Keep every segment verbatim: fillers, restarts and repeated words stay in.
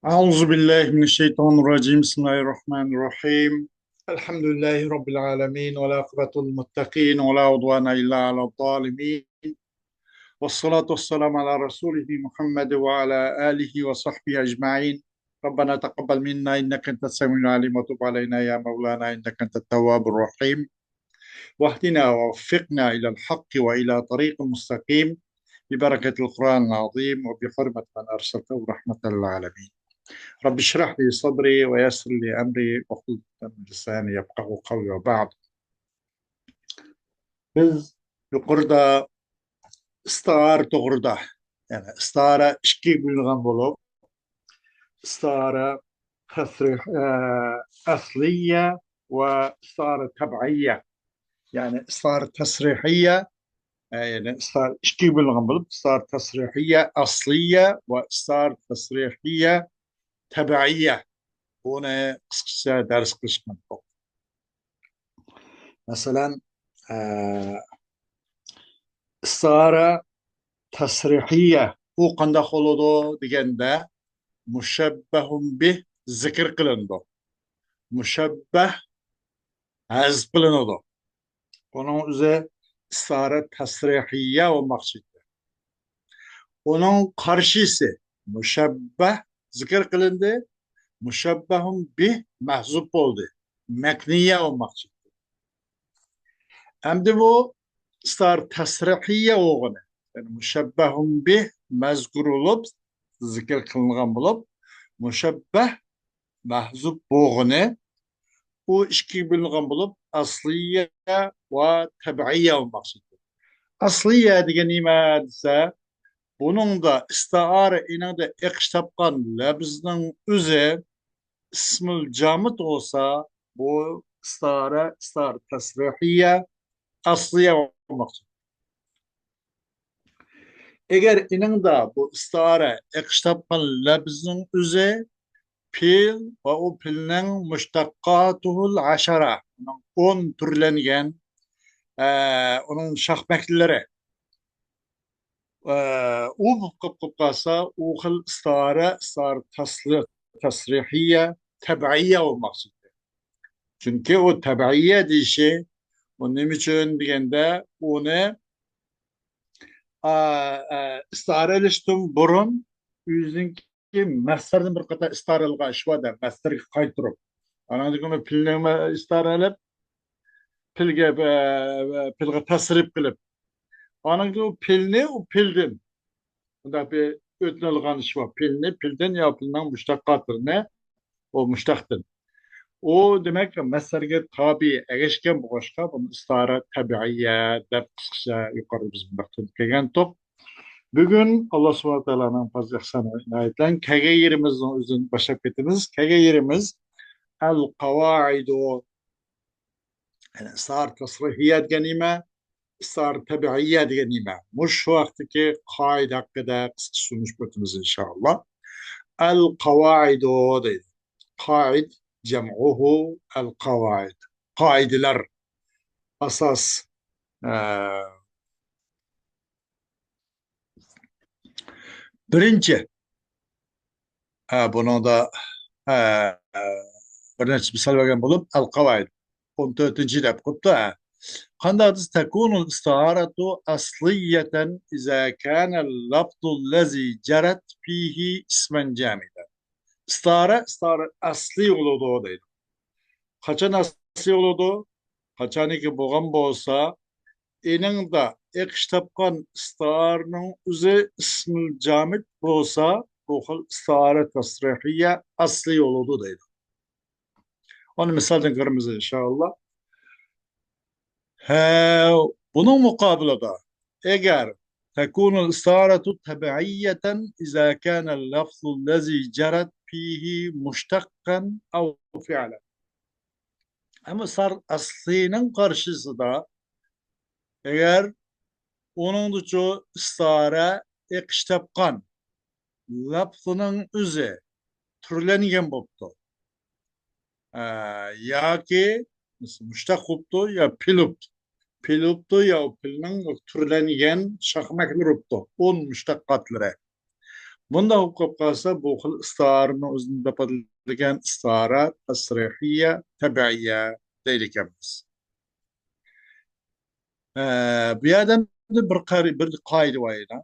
أعوذ بالله من الشيطان الرجيم. بسم الله الرحمن الرحيم. الحمد لله رب العالمين، والعاقبة للمتقين، ولا عدوان إلا على الظالمين. والصلاة والسلام على رسوله محمد وعلى آله وصحبه أجمعين. ربنا تقبل منا إنك أنت السميع العليم، وتب علينا يا مولانا إنك أنت التواب الرحيم. واهدنا ووفقنا إلى الحق وإلى طريق مستقيم ببركة القرآن العظيم وبحرمة من أرسلته رحمة للعالمين. رب اشرح لي صدري ويسر لي أمري واحلل عقدة من لساني يفقهوا قولي وبعد. بىز يۇقىرىدا ئىستىئارە توغرىدا، يەنى ئىستىئارە ئىككىگە بۆلۈنگەن بولۇپ، ئىستىئارە تەسرىھ، ئە، ئەسلىيە ۋە ئىستىئارە تەبىئىيە. يەنى ئىستىئارە تەسرىھىيە، ئە، يەنى ئىستىئارە ئىككىگە بۆلۈنگەن بولۇپ، ئىستىئارە تەسرىھىيە ئەسلىيە ۋە ئىستىئارە تەسرىھىيە تەبىئىيە. بۇنى قىسقىچە دەرس قىلىشقا بولىدۇ. مەسىلەن، ئە، ئىستىئارە تەسرىھىيە، ئۇ قانداق بولىدۇ دېگەندە، مۇشەببەھۇن بىھ زىكىر قىلىنىدۇ. مۇشەببەھ ھەزپ قىلىنىدۇ. ئۇنىڭ ئۆزى ئىستىئارە تەسرىھىيە بولماقچى. ئۇنىڭ قارشىسى مۇشەببەھ زىكىر قىلىندى، مۇشەببەھۇن بىھ مەھزۇپ بولدى، مەكنىيە بولماقچى. ئەمدى بۇ ئىستىئارە تەسرىھىيە بولغىنى، يەنى مۇشەببەھۇن بىھ مەزكۇر بولۇپ، زىكىر قىلىنغان بولۇپ، مۇشەببەھ مەھزۇپ بولغىنى، ئۇ ئىككىگە بۆلۈنگەن بولۇپ، ئەسلىيە ۋە تەبىئىيە بولماقچى. ئەسلىيە دېگەن نېمە دېسە، بۇنىڭدا ئىستىئارە ئېنىڭدا ئېقىش تاپقان لەپزنىڭ ئۆزى ئىسمۇل جامىد بولسا، بۇ ئىستىئارە، ئىستىئارە تەسرىھىيە، ئەسلىيە بولماقچى. ئەگەر ئېنىڭدا بۇ ئىستىئارە ئېقىش تاپقان لەپزنىڭ ئۆزى پېئىل ۋە ئۇ پېئىلنىڭ مۇشتەققاتۇھۇل ئەشەرە، ئۇنىڭ ئون تۈرلەنگەن، ئە، ئۇنىڭ شاخمەكلىرى، ئە، ئۇ بولۇپ قېلىپ قالسا، ئۇ خىل ئىستىئارە، ئىستىئارە تەسلى-، تەسرىھىيە، تەبىئىيە بولماقچى. چۈنكى ئۇ تەبىئىيە دېيىشى، ئۇ نېمە ئۈچۈن دېگەندە، ئۇنى، ئا، ئا، ئىستىئارە ئېلىشتىن بۇرۇن ئۆزىنىڭكى مەسدەردىن بىر قاتار ئىستىئارە ئالغان ئىش بار-دە، مەسدەرگە قايتۇرۇپ. ئانىڭدىن كېيىن پېئىلنى مە-، ئىستىئارە ئېلىپ، پېئىلگە، ئە، پېئىلغا تەسرىپ قىلىپ. ئانىڭدىن كېيىن ئۇ پېئىلنى، ئۇ پېئىلدىن. بۇنداق بىر ئۆتۈنۈلگەن ئىش بار. پېئىلنى پېئىلدىن يا پېئىلنىڭ مۇشتەققاتلىرىنى، ئۇ مۇشتەقتىن. ئۇ، دېمەك، مەسدەرگە تابىئىي ئەگەشكەن بولغاچقا، بۇنى ئىستىئارە تەبىئىيە دەپ قىسقىچە يۇقىرىدا بىز مۇنداق تونۇپ كەلگەنتۇق. بۈگۈن ئاللا سۇبھانەھۇ ۋە تائالانىڭ پەزلى ئېھسانى ۋە ئىنايىتى بىلەن كەلگەن يېرىمىزنىڭ ئۆزىدىن باشلاپ كېتىمىز. كەلگەن يېرىمىز ئەل قاۋائىدۇ. يەنى ئىستىئارە تەسرىھىيە دېگەن نېمە؟ ئىستىئارە تەبىئىيە دېگەن نېمە؟ مۇشۇ ۋاقىتتىكى قائىدە ھەققىدە قىسقىچە سۆزلىشىپ ئۆتىمىز، ئىنشائاللا. ئەل قاۋائىدۇ دەيدۇ. قائىد جەمئۇھۇ ئەل قاۋائىد. قائىدىلەر، ئاساس. ئە، بىرىنچى، ھە، بۇنىڭدا، ھە، بىر نەچچە مىسال بەرگەن بولۇپ، ئەل قاۋائىد ئون تۆتىنچى دەپ قويۇپتۇ، ھە. قانداق دېسە، تەكۇنۇل ئىستىئارەتۇ ئەسلىيەتەن ئىزا كانەل لەفزۇللەزى جەرەت فىھى ئىسمەن جامىدەن. ئىستىئارە، ئىستىئارە ئەسلىي بولىدۇ دەيدۇ. قاچان ئەسلىي بولىدۇ؟ قاچانكى بولغان بولسا، ئېنىڭدا ئېقىش تاپقان ئىستىئارىنىڭ ئۆزى ئىسمۇل جامىد بولسا، بۇ خىل ئىستىئارە تەسرىھىيە ئەسلىي بولىدۇ دەيدۇ. ئۇنى مىسالدىن كۆرىمىز، ئىنشائاللا. ھە، بۇنىڭ مۇقابىلىدا، ئەگەر تەكۇنۇل ئىستىئارەتۇ تەبىئىيەتەن ئىزا كانەل لەفزۇللەزى جەرەت فىھى مۇشتەققەن ئەۋ فىئلەن. ئەمما ئىستىئارە ئەسلىينىڭ قارشىسىدا، ئەگەر ئۇنىڭدىچۇ ئىستىئارە ئېقىش تاپقان لەپزىنىڭ ئۆزى تۈرلەنگەن بوپتۇ. ئە، ياكى مۇشتەق بوپتۇ يا پېئىل بوپتۇ. پېئىل بوپتۇ يا پېئىلنىڭ تۈرلەنگەن شاخمەكلىرى بوپتۇ. ئون مۇشتەققاتلىرى. بۇنداق بولۇپ قالسا، بۇ خىل ئىستىئارىنىڭ ئۆزىنى تاپىدىكەن ئىستىئارە تەسرىھىيە تەبىئىيە دەيدىكەنمىز. ئە، بۇ يەردە بىر قارى-، بىر قائىدە بار ئىدى.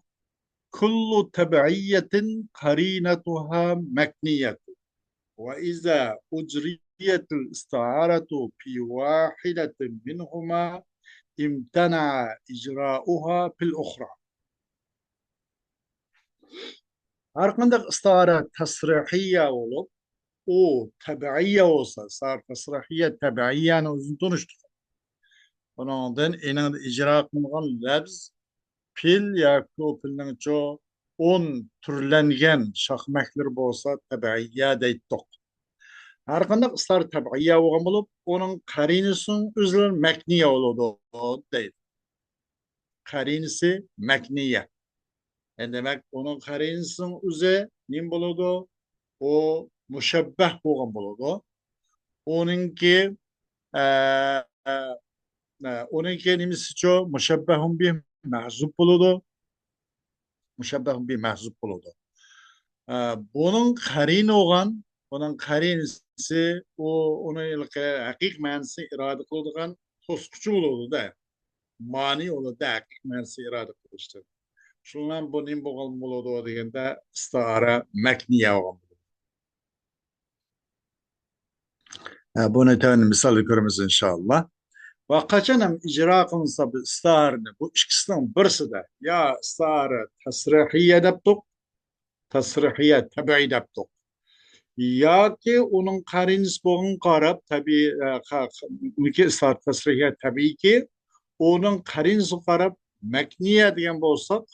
كل تبعية قرينتها مكنية، وإذا أجريت الاستعارة في واحدة منهما امتنع إجراؤها في الأخرى. ھەر قانداق ئىستىئارە تەسرىھىيە بولۇپ، ئۇ تەبىئىيە بولسا، ئىستىئارە تەسرىھىيە تەبىئىيەنى ئۆزىنى تونۇشتۇق. ئۇنىڭدىن ئېنىڭدا ئىجرا قىلىنغان لەپز پىل ياكى ئۇ پىلنىڭچۇ ئون تۈرلەنگەن شاخمەكلىرى بولسا تەبىئىيە دەيتتۇق. ھەر قانداق ئىستىئارە تەبىئىيە بولغان بولۇپ، ئۇنىڭ قەرىنىسىنىڭ ئۆزلىرى مەكنىيە بولىدۇ دەيدۇ. قەرىنىسى مەكنىيە. يەنى دېمەك، ئۇنىڭ قەرىنىسىنىڭ ئۆزى نېمە بولىدۇ؟ ئۇ مۇشەببەھ بولغان بولىدۇ. ئۇنىڭكى، ئە، ئە، ئە، ئۇنىڭكى نېمىسىچۇ؟ مۇشەببەھۇن بىھ مەھزۇپ بولىدۇ. مۇشەببەھۇن بىھ مەھزۇپ بولىدۇ. ئە، بۇنىڭ قەرىنى بولغان، بۇنىڭ قەرىنىسى، ئۇ، ئۇنى ھەقىقىي مەنىسىنى ئىرادە قىلىدىغان توسقۇچى بولىدۇ-دە. مانى بولىدۇ-دە، ھەقىقىي مەنىسىنى ئىرادە قىلىشتىن. شۇنىڭ بىلەن بۇ نېمە بولغان بولىدۇ دېگەندە، ئىستىئارە مەكنىيە بولغان بولىدۇ. ھە، بۇنى تۆۋەندە مىسالدا كۆرىمىز، ئىنشائاللا. ۋە قاچان ھەم ئىجرا قىلىنسا بۇ ئىستىئارىنى، بۇ ئىككىسىنىڭ بىرسىدە يا ئىستىئارە تەسرىھىيە دەپتۇق، تەسرىھىيە تەبىئىي دەپتۇق. ياكى ئۇنىڭ قەرىنىسى بولغانغا قاراپ، تەبىئىي، ئە، قا-، قا-، ئۇنىڭكى ئىستىئارە تەسرىھىيە تەبىئىيكى، ئۇنىڭ قەرىنىسىگە قاراپ مەكنىيە دېگەن بولساق،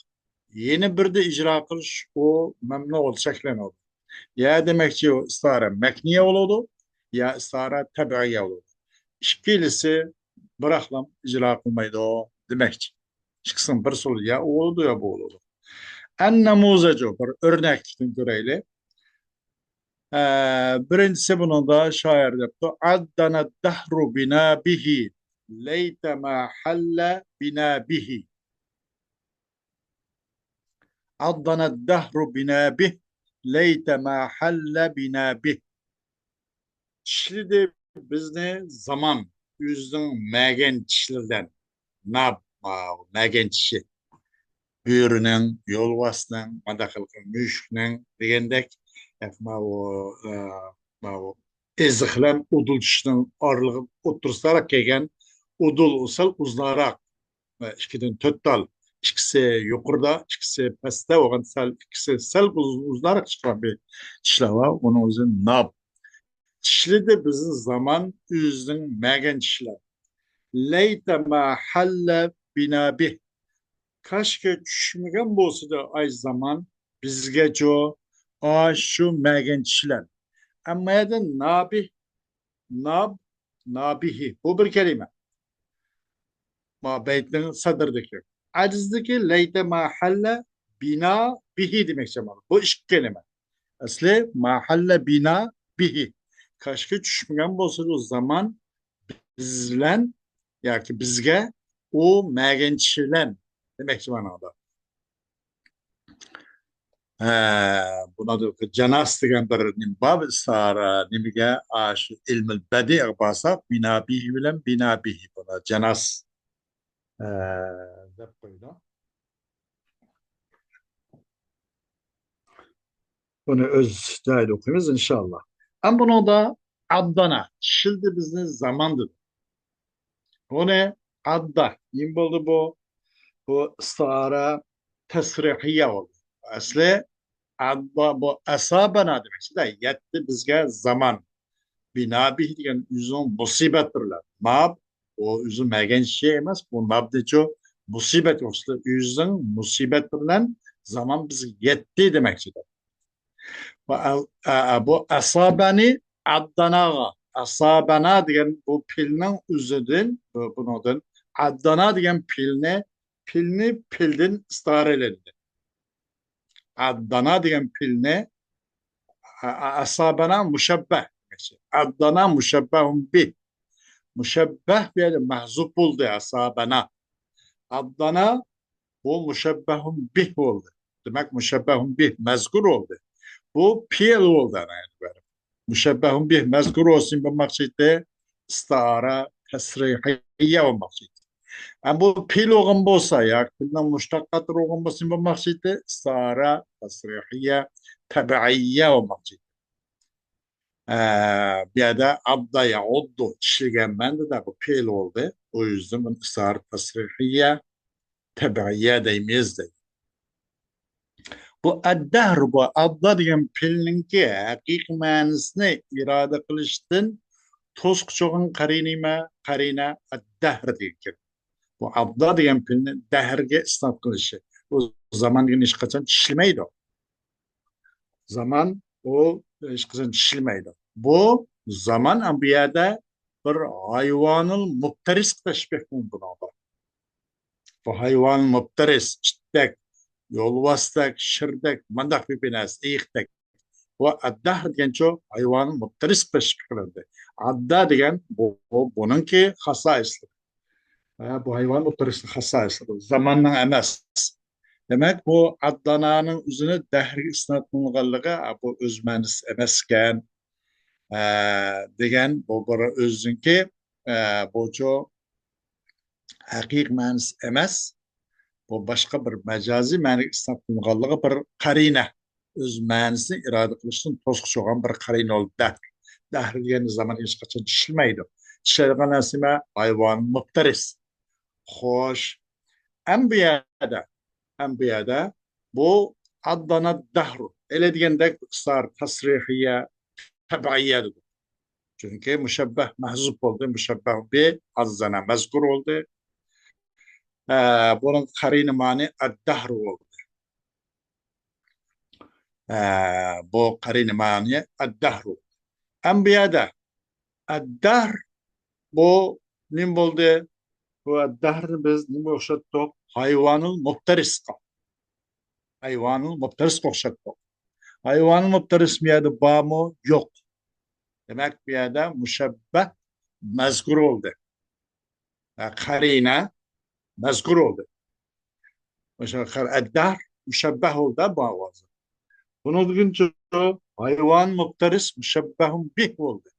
يەنە بىردە ئىجرا قىلىش ئۇ مەمنۇغا چەكلىنىدۇ. يا دېمەكچى، ئۇ ئىستىئارە مەكنىيە بولىدۇ، يا ئىستىئارە تەبىئىيە بولىدۇ. ئىككىلىسى بىراقلام ئىجرا قىلمايدۇ دېمەكچى. ئىككىسىنىڭ بىرسى بولىدۇ، يا ئۇ بولىدۇ، يا بۇ بولىدۇ. ئەن نەمۇزەجۇ، بىر ئۆرنەكلىكتىن كۆرەيلى. ئە، بىرىنچىسى بۇنىڭدا شائىر دەپتۇ، عضنا الدهر بنا به، ليت ما حل بنا به. عضنا الدهر بنا به، ليت ما حل بنا به. چىشلىدى بىزنى زامان ئۆزىنىڭ مەگەن چىشلىرى بىلەن. ناب، ماۋۇ مەگەن چىشى. بۆرىنىڭ، يولۋاسنىڭ، مانداق قىلغان مۈشۈكنىڭ دېگەندەك، ماۋۇ، ئە، ماۋۇ ئېزىق بىلەن ئۇدۇل چىشنىڭ ئارىلىقى ئوتتۇرىسىدا كەلگەن ئۇدۇل سەل ئۇزۇنراق، ئىككىدىن تۆت تال، ئىككىسى يۇقىرىدا، ئىككىسى پەستە بولغان، سەل ئىككىسى سەل ئۇز-، ئۇزۇنراق چىققان بىر چىشلار بار، ئۇنىڭ ئۆزى ناب. چىشلىدى بىزنى زامان ئۆزىنىڭ مەگەن چىشلىرى. ليت ما حل بنا به. كاشكى چۈشمىگەن بولسىدى ئاي زامان بىزگەچۇ، ئاشۇ مەگەن چىشلار. ئەمما يەردە نابىھ، ناب، نابىھى. بۇ بىر كەلىمە. ما بەيتنىڭ سەدرىدىكى. ئەجىزدىكى لەيتە ما ھەللە بىنا بىھى دېمەكچى مانا. بۇ ئىككى كەلىمە. ئەسلى ما ھەللە بىنا بىھى. كاشكى چۈشمىگەن بولسىدۇ زامان بىز بىلەن ياكى بىزگە ئۇ مەگەن چىشى بىلەن دېمەكچى مانادا. ھە، بۇنىڭدا جاناس دېگەن بىر نېمە بار، بىر ئىستىئارە نېمىگە، ئاشۇ ئىلمىل بەدىئىگە بارساق، بىنا بىھى بىلەن بىنا بىھى بۇنى جاناس، ھە، دەپ قويىدۇ. بۇنى ئۆز جايىدا ئوقۇيمىز، ئىنشاللا. ئەمما بۇنىڭدا ئاددانا، چىشلىدى بىزنى زامان دېدى. بۇنى ئاددا، نېمە بولدى بۇ؟ بۇ ئىستىئارە تەسرىھىيە بولدى. ئەسلى ئاددا بۇ ئەسابەنا دېمەكچىدە، يەتتى بىزگە زامان. بىنا بىھى دېگەن ئۆزىنىڭ مۇسىبەت بىلەن. ناب، ئۇ ئۆزى مەگەن چىشى ئەمەس، بۇ نابنىچۇ مۇسىبەت يوقسىلى ئۆزىنىڭ مۇسىبەت بىلەن زامان بىزگە يەتتى دېمەكچىدە. بۇ ئە-، ئە-، ئە-، بۇ ئەسابەنى ئادداناغا، ئەسابەنا دېگەن بۇ پېئىلنىڭ ئۆزىدىن، بۇ، بۇنىڭدىن ئاددانا دېگەن پېئىلنى، پېئىلنى پېئىلدىن ئىستىئارە ئېلىندى. ئاددانا دېگەن پېئىلنى، ئە-، ئە-، ئەسابەنا مۇشەببەھ دېمەكچى. ئاددانا مۇشەببەھۇن بىھ. مۇشەببەھ بۇ يەردە مەھزۇپ بولدى، ئەسابەنا. ئاددانا بۇ مۇشەببەھۇن بىھ بولدى. دېمەك، مۇشەببەھۇن بىھ مەزكۇر بولدى. بۇ پېئىل بولدى، ئەنە ئەتىبارى. مۇشەببەھۇن بىھ مەزكۇر بولسۇن بولماقچى ئىدى، ئىستىئارە تەسرىھىيە بولماقچى ئىدى. ئەمما بۇ پېئىل بولغان بولسا ياكى پېئىلنىڭ مۇشتەققاتلىرى بولغان بولسا نېمە بولماقچى ئىدى؟ ئىستىئارە تەسرىھىيە تەبىئىيە بولماقچى ئىدى. ئە، بۇ يەردە ئاددا يائۇددۇ، چىشلىگەنمەن دېدى، بۇ پېئىل بولدى. ئۇ يۈزدىن بۇنى ئىستىئارە تەسرىھىيە تەبىئىيە دەيمىز دەيدۇ. بۇ ئەددەھر، بۇ ئاددا دېگەن پېئىلنىڭكى ھەقىقىي مەنىسىنى ئىرادە قىلىشتىن توسقۇچى بولغان قەرىنە نېمە؟ قەرىنە ئەددەھر دېگەن. بۇ ئاددا دېگەن پېئىلنى دەھرگە ئىسناد قىلىشى. ئۇ زامان دېگەن ھېچقاچان چىشلىمەيدۇ. زامان ئۇ ھېچقاچان چىشلىمەيدۇ. بۇ زامان بۇ يەردە بىر ھايۋانىل مۇپتەرىسقا تەشبىھ قىلىنىدۇ بۇنىڭدا. بۇ ھايۋانىل مۇپتەرىس، ئىتتەك، يولۋاستەك، شىردەك، مانداق بىر نەرسە، ئېيىقتەك. بۇ ئەددەھر دېگەنچۇ ھايۋانىل مۇپتەرىسقا تەشبىھ قىلىندى. ئاددا دېگەن بۇ، بۇ، بۇنىڭكى خاسائىسلىرى. ھە، بۇ ھايۋان مۇپتەرىسنىڭ خاسائىسلىرى، زاماننىڭ ئەمەس. دېمەك، بۇ ئاددانانىڭ ئۆزىنى دەھرگە ئىسناد قىلغانلىقى، ھە، بۇ ئۆز مەنىسى ئەمەسكەن، ھە، دېگەن بۇ بىر ئۆزىنىڭكى، ھە، بۇچۇ ھەقىقىي مەنىسى ئەمەس. بۇ باشقا بىر مەجازىي مەنىگە ئىسناد قىلىنغانلىقى بىر قەرىنە. ئۆز مەنىسىنى ئىرادە قىلىشتىن توسقۇچى بولغان بىر قەرىنە بولدى دەھر. دەھر دېگەن زامان ھېچقاچان چىشلىمەيدۇ. چىشلەيدىغان نەرسە نېمە؟ ھايۋان مۇپتەرىس. خوش. ئەم بۇ يەردە، ئەم بۇ يەردە بۇ ئاددانا دەھرۇ. ئەلە دېگەندەك ئىستىئارە تەسرىھىيە، تەبىئىيە دېدۇق. چۈنكى مۇشەببەھ مەھزۇپ بولدى، مۇشەببەھ بى ئاددانا مەزكۇر بولدى. ئە، بۇنىڭ قەرىنە مانى ئەددەھرۇ بولدى. ئە، بۇ قەرىنە مانى ئەددەھرۇ. ئەم بۇ يەردە ئەددەھر بۇ نېمە بولدى؟ بۇ ئەددەھرنى بىز نېمىگە ئوخشاتتۇق؟ ھايۋانىل مۇپتەرىسقا. ھايۋانىل مۇپتەرىسقا ئوخشاتتۇق. ھايۋانىل مۇپتەرىس بۇ يەردە بارمۇ؟ يوق. دېمەك، بۇ يەردە مۇشەببەھ مەزكۇر بولدى. ھە، قەرىنە مەزكۇر بولدى. مۇشەببەھ، ئەددەھر مۇشەببەھ بولدى بۇ ئاۋازى. بۇنىڭدىكىنچە ھايۋان مۇپتەرىس مۇشەببەھۇن بىھ بولدى.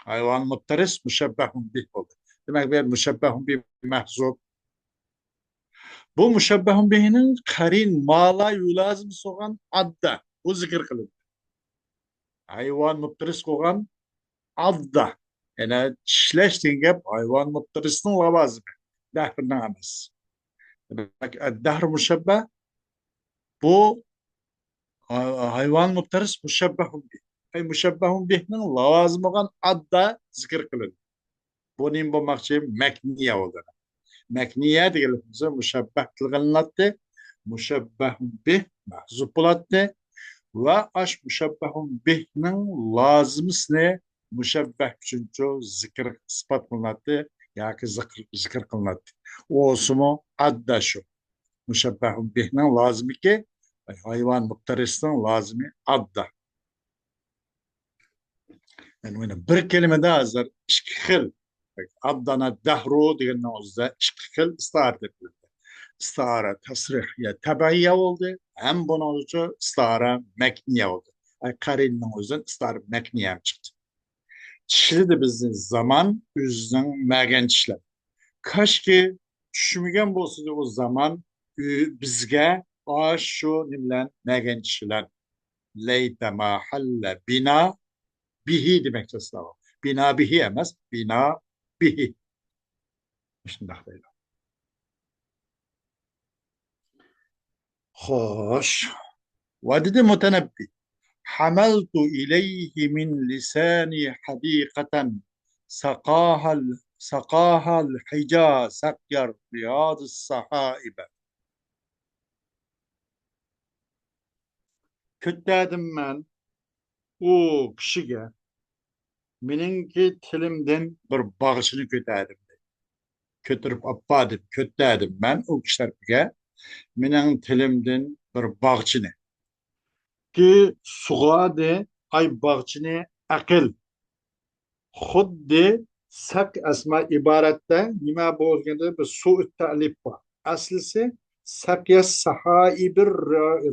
ھايۋان مۇپتەرىس مۇشەببەھۇن بىھ بولدى. دېمەك، بۇ يەردە مۇشەببەھۇن بىھ مەھزۇپ. بۇ مۇشەببەھۇن بىھنىڭ قەرىن مالا يۇلازىم سوغان ئاددا. بۇ زىكىر قىلىندى. ھايۋان مۇپتەرىس بولغان ئاددا. يەنى چىشلەش دېگەن گەپ ھايۋان مۇپتەرىسنىڭ لاۋازىمى. دەھرنىڭ ئەمەس. دېمەك، ئەددەھر مۇشەببەھ. بۇ ھا-، ھايۋان مۇپتەرىس مۇشەببەھۇن بىھ. ئەي مۇشەببەھۇن بىھنىڭ لاۋازىمى بولغان ئاددا زىكىر قىلىندى. بۇ نېمە بولماقچى؟ مەكنىيە بولدى. مەكنىيە دېگەنلىكىمىز مۇشەببەھ تىلغا ئېلىناتتى. مۇشەببەھۇن بىھ مەھزۇپ بولاتتى. ۋە ئاش مۇشەببەھۇن بىھنىڭ لازىمىسىنى مۇشەببەھ ئۈچۈنچۇ زىكىر ئىسپات قىلىناتتى ياكى زىكىر، زىكىر قىلىناتتى. ئۇسىمۇ ئاددا شۇ. مۇشەببەھۇن بىھنىڭ لازىمىكى، ھايۋان مۇپتەرىسنىڭ لازىمى ئاددا. يەنى مانا بىر كەلىمىدە ھازىر ئىككى خىل، ئاددانا دەھرۇ دېگەننىڭ ئۆزىدە ئىككى خىل ئىستىئارە تېپىلدى. ئىستىئارە تەسرىھىيە تەبىئىيە بولدى، ھەم بۇنىڭ ئۈچۈن ئىستىئارە مەكنىيە بولدى. ئەي، قەرىنىنىڭ ئۆزىدىن ئىستىئارە مەكنىيە ھەم چىقتى. چىشلىدى بىزنى زامان ئۆزىنىڭ مەگەن چىشلەپ. كاشكى چۈشمىگەن بولسىدى ئۇ زامان ئۆ-، بىزگە ئاشۇ نېمە بىلەن، مەگەن چىش بىلەن. لەيتە ما ھەللە بىنا بىھى دېمەكچى ئەسلىدە. بىنا بىھى ئەمەس، بىنا بىھى. مۇشۇنداق دەيدۇ. خوش. ۋە دېدى مۇتەنەببى: حملت إليه من لساني حديقة سقاها ال-، سقاها الحجى سقي الرياض السحائب. كۆتەردىم مەن ئۇ كىشىگە مېنىڭكى تىلىمدىن بىر باغچىنى كۆتەردىم. كۆتۈرۈپ ئاپپا دەپ كۆتەردىم مەن ئۇ كىشى تەرىپىگە مېنىڭ تىلىمدىن بىر باغچىنى. كى سۇغادى ئاي باغچىنى ئەقىل. خۇددى سەق ئەسما ئىبارەتتە نېمە بولغىنى بىر سۇ تەلىپ بار. ئەسلىسى سەقيە سەھائىبىر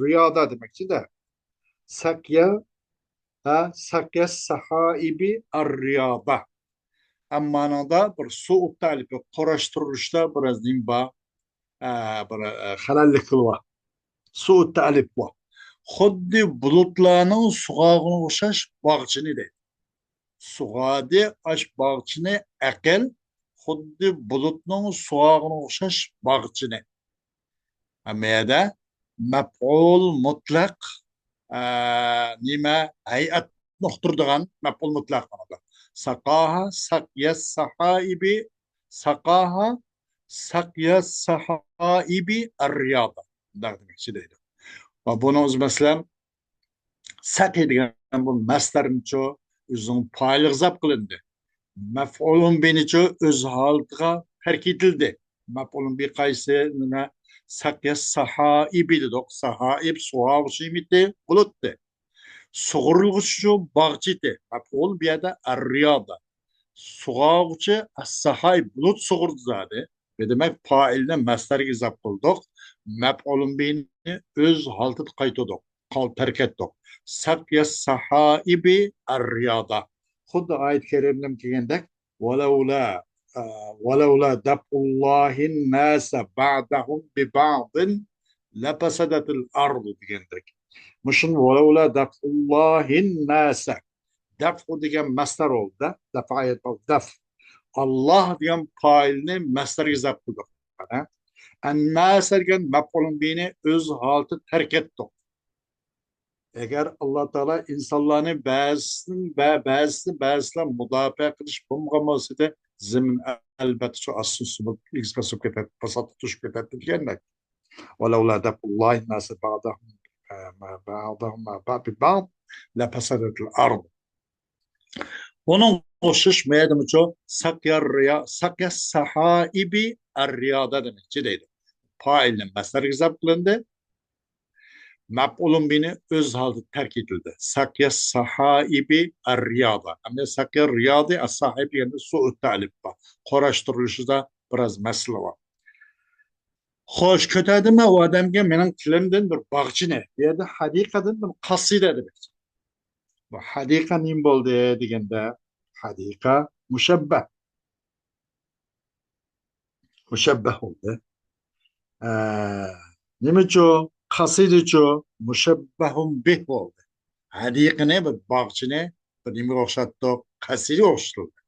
رىيادا دېمەكچىدە. سەقيە، ھە، سەقيە سەھائىبى ئەر رىيادا. ئەممانىڭدا بىر سۇ ئۇتتا ئەلىپى قۇراشتۇرۇلۇشتا بىراز نېمە بار؟ ئە، بىر، ئە، خەلەللىك بار. سۇ ئۇتتا ئەلىپ بار. خۇددى بۇلۇتلارنىڭ سۇغارغىنىغا ئوخشاش باغچىنى دەيدۇ. سۇغاردى ئاش باغچىنى ئەقىل، خۇددى بۇلۇتنىڭ سۇغارغىنىغا ئوخشاش باغچىنى. ئەمما يەردە مەپئۇل مۇتلەق، ئە، نېمە، ھەيئەتنى ئۇقتۇرىدىغان مەپئۇل مۇتلەق بولىدۇ. ساقاھا، سەقيە سەھائىبى، ساقاھا، سەقيە سەھائىبى ئەر رىيادا. مۇنداق دېمەكچى دەيدۇ. ۋە بۇنىڭ ئۆزى، مەسىلەن، سەقى دېگەن بۇ مەسدەرنىچۇ ئۆزىنىڭ پائىلىغا زاپ قىلىندى. مەپئۇلۇن بىنىچۇ ئۆز ھالىتىغا تەرك ئېتىلدى. مەپئۇلۇن بى قايسى؟ مانا سەقيە سەھائىبى دېدۇق. سەھائىب سۇغارغۇچى نېمىتى؟ بۇلۇتتى. سۇغۇرۇلغۇچىچۇ؟ باغچىتى. مەپئۇل بۇ يەردە ئەر رىيادا. سۇغارغۇچى ئەس سەھائىب، بۇلۇت سۇغۇردى زادى. دېمەك، پائىلنى مەسدەرگە ئىزاپ قىلدۇق. مەپئۇلۇن بىنى ئۆز ھالىتىگە قايتۇردۇق. قال-، تەرك ئەتتۇق. سەقيە سەھائىبى ئەر رىيادا. خۇددى ئايەت كەرىمدە كەلگەندەك، ۋەلەۋلا، ئە، ۋەلەۋلا دەفئۇللاھىن ناسە بەئدەھۇم بىبەئدىن لەپەسەدەتىل ئەرضۇ دېگەندەك. مۇشۇنى ۋەلەۋلا دەفئۇللاھىن ناسە. دەفئۇ دېگەن مەسدەر بولدى. دەفئۇ، دەف. ئاللاھ دېگەن پائىلنى مەسدەرگە ئىزاپ قىلدۇق. ئەنناسە دېگەن مەپئۇلۇن بىنى ئۆز ھالىتىدە تەرك ئەتتۇق. ئەگەر ئاللاھ تائالا ئىنسانلارنى بەزىسىنى، بە-، بەزىسىنى بەزىسىلەر مۇداپىئە قىلىش بولمىغان بولسىدى، زېمىن ئەلبەتتە شۇ ئاسسىزلىنىپ، ئېگىز پەس بولۇپ كېتەتتى، پاساتلىق چۈشۈپ كېتەتتى دېگەندەك. ۋەلەۋلا دەفئۇللاھىن ناسە بەئدەھۇم، ئە، بەئدەھۇم بىبەئد لەپەسەدەتىل ئەرضۇ. ئۇنىڭغا ئوخشاش مەيەدىمۇچۇ سەقيە رىيا، سەقيە سەھائىبى ئەر رىيادا دېمەكچى دەيدۇ. پائىلنى مەسدەرگە ئىزاپ قىلىندى. مەپئۇلۇن بىنى ئۆز ھالىدا تەرك ئېتىلدى. سەقيە سەھائىبى ئەر رىيادا. ئەمدى سەقيە رىيادى ئەس سەھائىب دېگەندە سۇ ئۆتتە ئەلىپ بار. قۇراشتۇرۇلۇشىدا بىراز مەسىلە بار. خوش، كۆتەردىم مەن ئۇ ئادەمگە مېنىڭ تىلىمدىن بىر باغچىنى. بۇ يەردە ھەدىقەدىن بىر قەسىدە دېمەكچى. بۇ ھەدىقە نېمە بولدى دېگەندە، ھەدىقە مۇشەببەھ. مۇشەببەھ بولدى. ئە، نېمىچۇ؟ قەسىدىچۇ؟ مۇشەببەھۇن بىھ بولدى. ھەدىقىنى، بىر باغچىنى بىر نېمىگە ئوخشاتتۇق؟ قەسىدىگە ئوخشىتىلدى.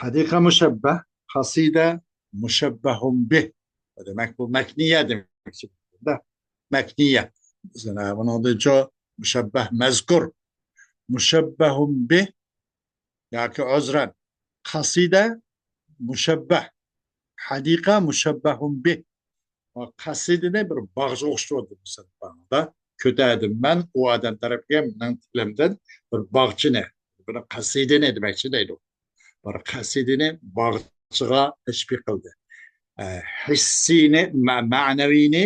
ھەدىقە مۇشەببەھ، قەسىدە مۇشەببەھۇن بىھ. دېمەك، بۇ مەكنىيە دېمەكچى. مەكنىيە. مەسىلەن، بۇنىڭدىنچۇ مۇشەببەھ مەزكۇر. مۇشەببەھۇن بىھ ياكى ئۆزرەن. قەسىدە مۇشەببەھ. ھەدىقە مۇشەببەھۇن بىھ. قەسىدىنى بىر باغچىغا ئوخشىتىۋاتىدۇ مۇسەلماندا. كۆتەردىم مەن ئۇ ئادەم تەرەپكە مېنىڭ تىلىمدىن بىر باغچىنى، بىر قەسىدىنى دېمەكچى دەيدۇ. بىر قەسىدىنى باغچىغا تەشبىھ قىلدى. ئە، ھېسسىينى، مە-، مەنىۋىنى،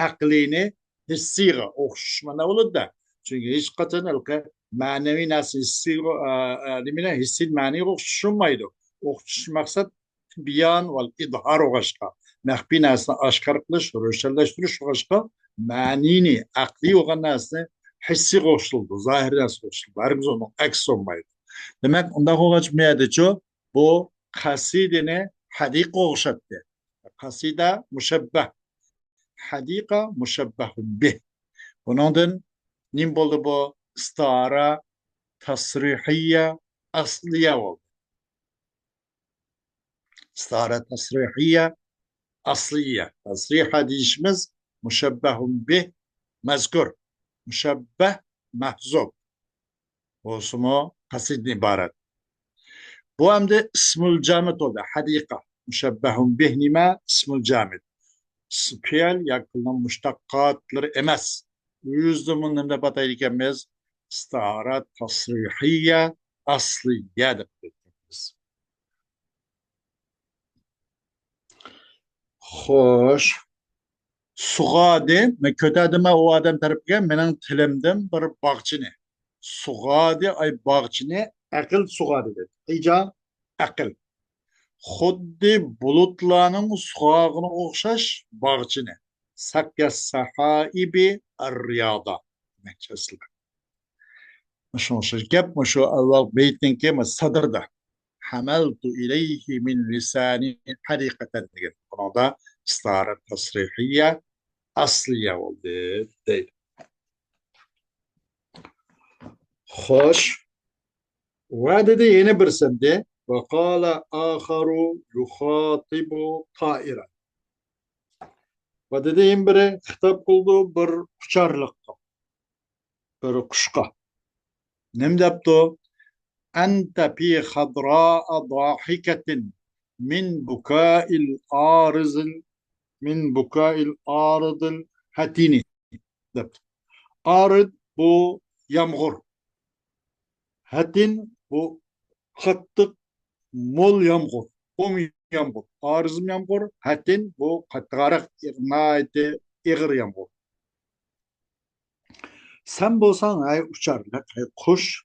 ئەقلىينى ھېسسىيغا ئوخشىتىش مانا بولىدۇ-دە. چۈنكى ھېچقاچان ھېلىقى مەنىۋى نەرسە ھېسسىيغا، ئە، ئە، نېمىنى، ھېسسىي مەنىگە ئوخشىتىش بولمايدۇ. ئوخشىتىش مەقسەت بىيان ۋەل ئىزھار بولغاچقا، مەخپىي نەرسىنى ئاشكارا قىلىش، روشەنلەشتۈرۈش بولغاچقا، مەنىنى، ئەقلىي بولغان نەرسىنى ھېسسىيغا ئوخشىتىلىدۇ، زاھىرىي نەرسىگە ئوخشىتىلىدۇ. ھەرگىز ئۇنىڭ ئەكسى بولمايدۇ. دېمەك، ئۇنداق بولغاچ، بۇ يەردىچۇ بۇ قەسىدىنى ھەدىقىگە ئوخشاتتى. قەسىدە مۇشەببەھ، ھەدىقە مۇشەببەھۇن بىھ. بۇنىڭدىن نېمە بولدى بۇ؟ ئىستىئارە تەسرىھىيە ئەسلىيە بولدى. ئىستىئارە تەسرىھىيە ئەسلىيە. تەسرىھە دېيىشىمىز مۇشەببەھۇن بىھ مەزكۇر. مۇشەببەھ مەھزۇپ. بولسىمۇ قەسىدىدىن ئىبارەت. بۇ ئەمدى ئىسمۇل جامىد بولدى. ھەدىقە. مۇشەببەھۇن بىھ نېمە؟ ئىسمۇل جامىد. پېئىل ياكى پېئىلنىڭ مۇشتەققاتلىرى ئەمەس. ئۆزىدىن بۇنى نېمە دەپ ئاتايدىكەنمىز؟ ئىستىئارە تەسرىھىيە ئەسلىيە دەپ ئاتايدىكەنمىز. خوش. سۇغاردى، مەن كۆتەردىم ئۇ ئادەم تەرەپكە مېنىڭ تىلىمدىن بىر باغچىنى. سۇغاردى ئاي باغچىنى، ئەقىل سۇغاردى دېدى. ئىجا ئەقىل. خۇددى بۇلۇتلارنىڭ سۇغارغىنىغا ئوخشاش باغچىنى. سەقيەس سەھائىبى ئەررىيادا دېمەكچى ئەسلىدە. مۇشۇ ئوخشاش گەپ مۇشۇ ئەۋۋەل بەيتنىڭكى سەدرىدە. ھەمەلتۇ ئىلەيھى مىن لىسانى ھەقىقەتەن دېگەن. بۇنىڭدا ئىستارە تەسرىھىيە ئەسلىيە بولدى دەيدۇ. خوش. ۋە دېدى يەنە بىرسى دە. ۋە قالە ئاخەرۇ يۇخاتىبۇ تائىرەن. ۋە دېدى يەنە بىرى خىتاب قىلدى بىر ئۇچارلىققا، بىر قۇشقا. نېمە دەپتۇ؟ أنت في خضراء ضاحكة من بكاء العارض، من بكاء العارض الهتين دەپتۇ. ئارىد بۇ يامغۇر. ھەتىن بۇ قاتتىق مول يامغۇر. قۇم يامغۇر. ئارىزمۇ يامغۇر. ھەتىن بۇ قاتتىقراق، ناھايىتى ئېغىر يامغۇر. سەن بولساڭ، ھەي ئۇچارلىق، ھەي قۇش،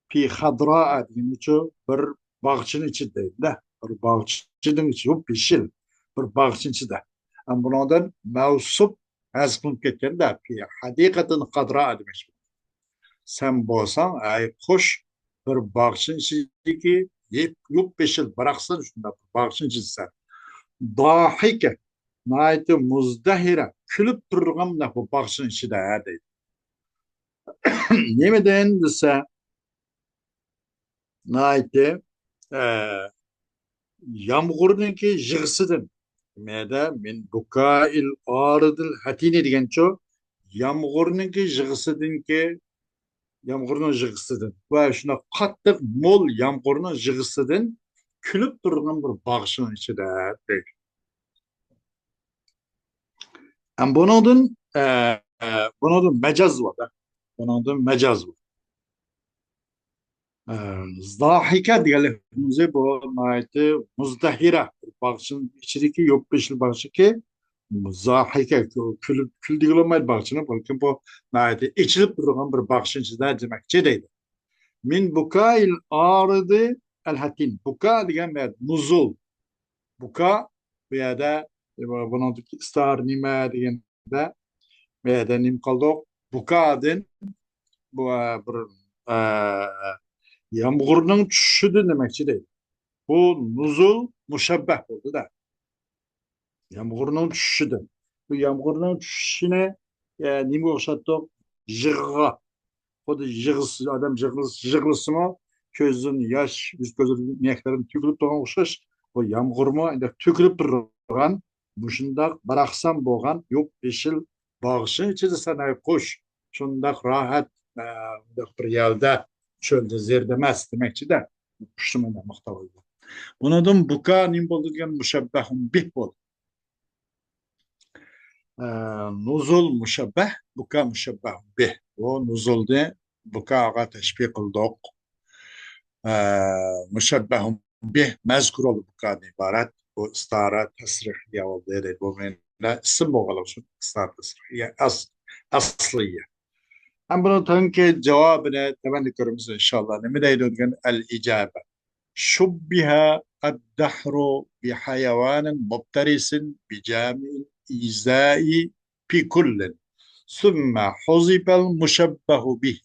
پى خەدرا دېگىنىچۇ بىر باغچىنىڭ ئىچىدە دەيدۇ-دە. بىر باغچىنىڭ ئىچى، يوپيېشىل بىر باغچىنىڭ ئىچىدە. ئەمما بۇنىڭدىن مەۋسۇپ ھەزىپ قىلىنىپ كەتكەندە، پى ھەدىقەتىن خەدرا دېمەكچى. سەن بولساڭ، ئەي قۇش، بىر باغچىنىڭ ئىچىدىكى يېپ-، يوپيېشىل باراقسان، شۇنداق بىر باغچىنىڭ ئىچىدىسەن. داھىكە، ناھايىتى مۇزدەھىرە، كۈلۈپ تۇرىدىغان مۇنداق بىر باغچىنىڭ ئىچىدە دەيدۇ. نېمىدىن دېسە، ناھايىتى، ئە، يامغۇرنىڭكى يىغىسىدىن. مەدە مىن بۇكائىل ئارىدىل ھەتىنى دېگەنچۇ، يامغۇرنىڭكى يىغىسىدىنكى، يامغۇرنىڭ يىغىسىدىن ۋە شۇنداق قاتتىق مول يامغۇرنىڭ يىغىسىدىن كۈلۈپ تۇرغان بىر باغچىنىڭ ئىچىدە دەيدۇ. ھەم بۇنىڭدىن، ئە، ئە، بۇنىڭدىن مەجاز بار. بۇنىڭدىن مەجاز بار. ئە، زاھىكە دېگەنلىكىمىز بۇ ناھايىتى مۇزدەھىرە باغچىنىڭ ئىچىدىكى يوپيېشىل باغچىكى زاھىكە، كۈل-، كۈلدۈرگىلى بولمايدۇ باغچىنى، بەلكىم بۇ ناھايىتى ئېچىلىپ تۇرغان بىر باغچىنىڭ ئىچىدە دېمەكچى دەيدۇ. مىن بۇكائىل ئارىدى ئەل ھەتىن. بۇكا دېگەن نۇزۇل. بۇكا بۇ يەردە، ئە، بۇنىڭدىكى ئىستار نېمە دېگەندە، بۇ يەردە نېمە قىلدۇق؟ بۇكادىن بۇ، ئە، بىر، ئە، يامغۇرنىڭ چۈشۈشىدىن دېمەكچى دەيدۇ. بۇ نۇزۇل مۇشەببەھ بولدى-دە. يامغۇرنىڭ چۈشۈشىدىن. بۇ يامغۇرنىڭ چۈشۈشىنى، ئە، نېمىگە ئوخشاتتۇق؟ يىغىغا. خۇددى يىغلىسا، ئادەم يىغلىسا، يىغلىسىمۇ، كۆزىدىن ياش، يۈز كۆزىدىن يەكلىرىدىن تۆكۈلۈپ تۇرغان ئوخشاش، بۇ يامغۇرمۇ ئەندەك تۆكۈلۈپ تۇرغان، مۇشۇنداق باراقسان بولغان يوپيېشىل باغچىنىڭ ئىچىدە سەن، ئەي قۇش، شۇنداق راھەت، ئە، بىر يەردە، چۆلدە زېرىدە ئەمەس دېمەكچىدە. قۇشنى مانا ماختاۋاتىدۇ. بۇنىڭدىن بۇكا نېمە بولدى دېگەن مۇشەببەھۇن بىھ بولدى. ئە، نۇزۇل مۇشەببەھ، بۇكا مۇشەببەھ بىھ. بۇ نۇزۇلنى بۇكاغا تەشبىھ قىلدۇق. ئە، مۇشەببەھ بىھ مەزكۇرۇل بۇكادىن ئىبارەت. بۇ ئىستارە تەسرىھىيە بولدى. بۇ مەنىدە ئىسىم بولغانلىقى ئۈچۈن ئىستارە تەسرىھىيە ئەس-، ئەسلىيە. ھەم بۇنىڭ تۆۋەنكى جاۋابىنى تۆۋەندە كۆرىمىز، ئىنشاللا. نېمە دەيدۇ دېگەن ئەل ئىجابە. شۇببىھە ئەددەھرۇ بىھەيۋانىن مۇپتەرىسىن بىجامىئىل ئىزائى في كل، ثم حذف المشبه به،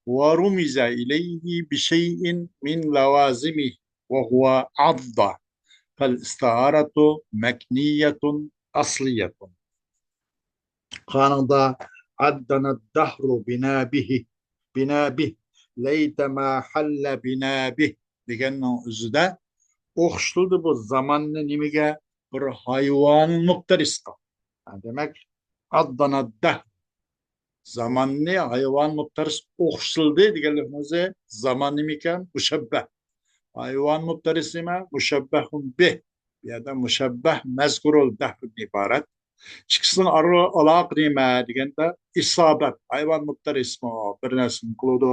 ورمز إليه بشيء من لوازمه، وهو عض، فالاستعارة مكنية أصلية. قانۇندا عضنا الدهر بنابه، بنابه، ليت ما حل بنابه دېگەننىڭ ئۆزىدە ئوخشىتىلدى بۇ زاماننى نېمىگە؟ بىر ھايۋان مۇپتەرىسقا. ھە، دېمەك، عضنا الدهر. زاماننى ھايۋان مۇپتەرىس ئوخشىتىلدى دېگەنلىكىمىز زامان نېمىكەن؟ مۇشەببەھ. ھايۋان مۇپتەرىس نېمە؟ مۇشەببەھۇن بىھ. بۇ يەردە مۇشەببەھ مەزكۇرۇل دەھردىن ئىبارەت. ئىككىسىنىڭ ئارا ئالاقە نېمە دېگەندە، ئىسابەت، ھايۋان مۇپتەرىسمۇ بىر نەرسىنى قىلىدۇ،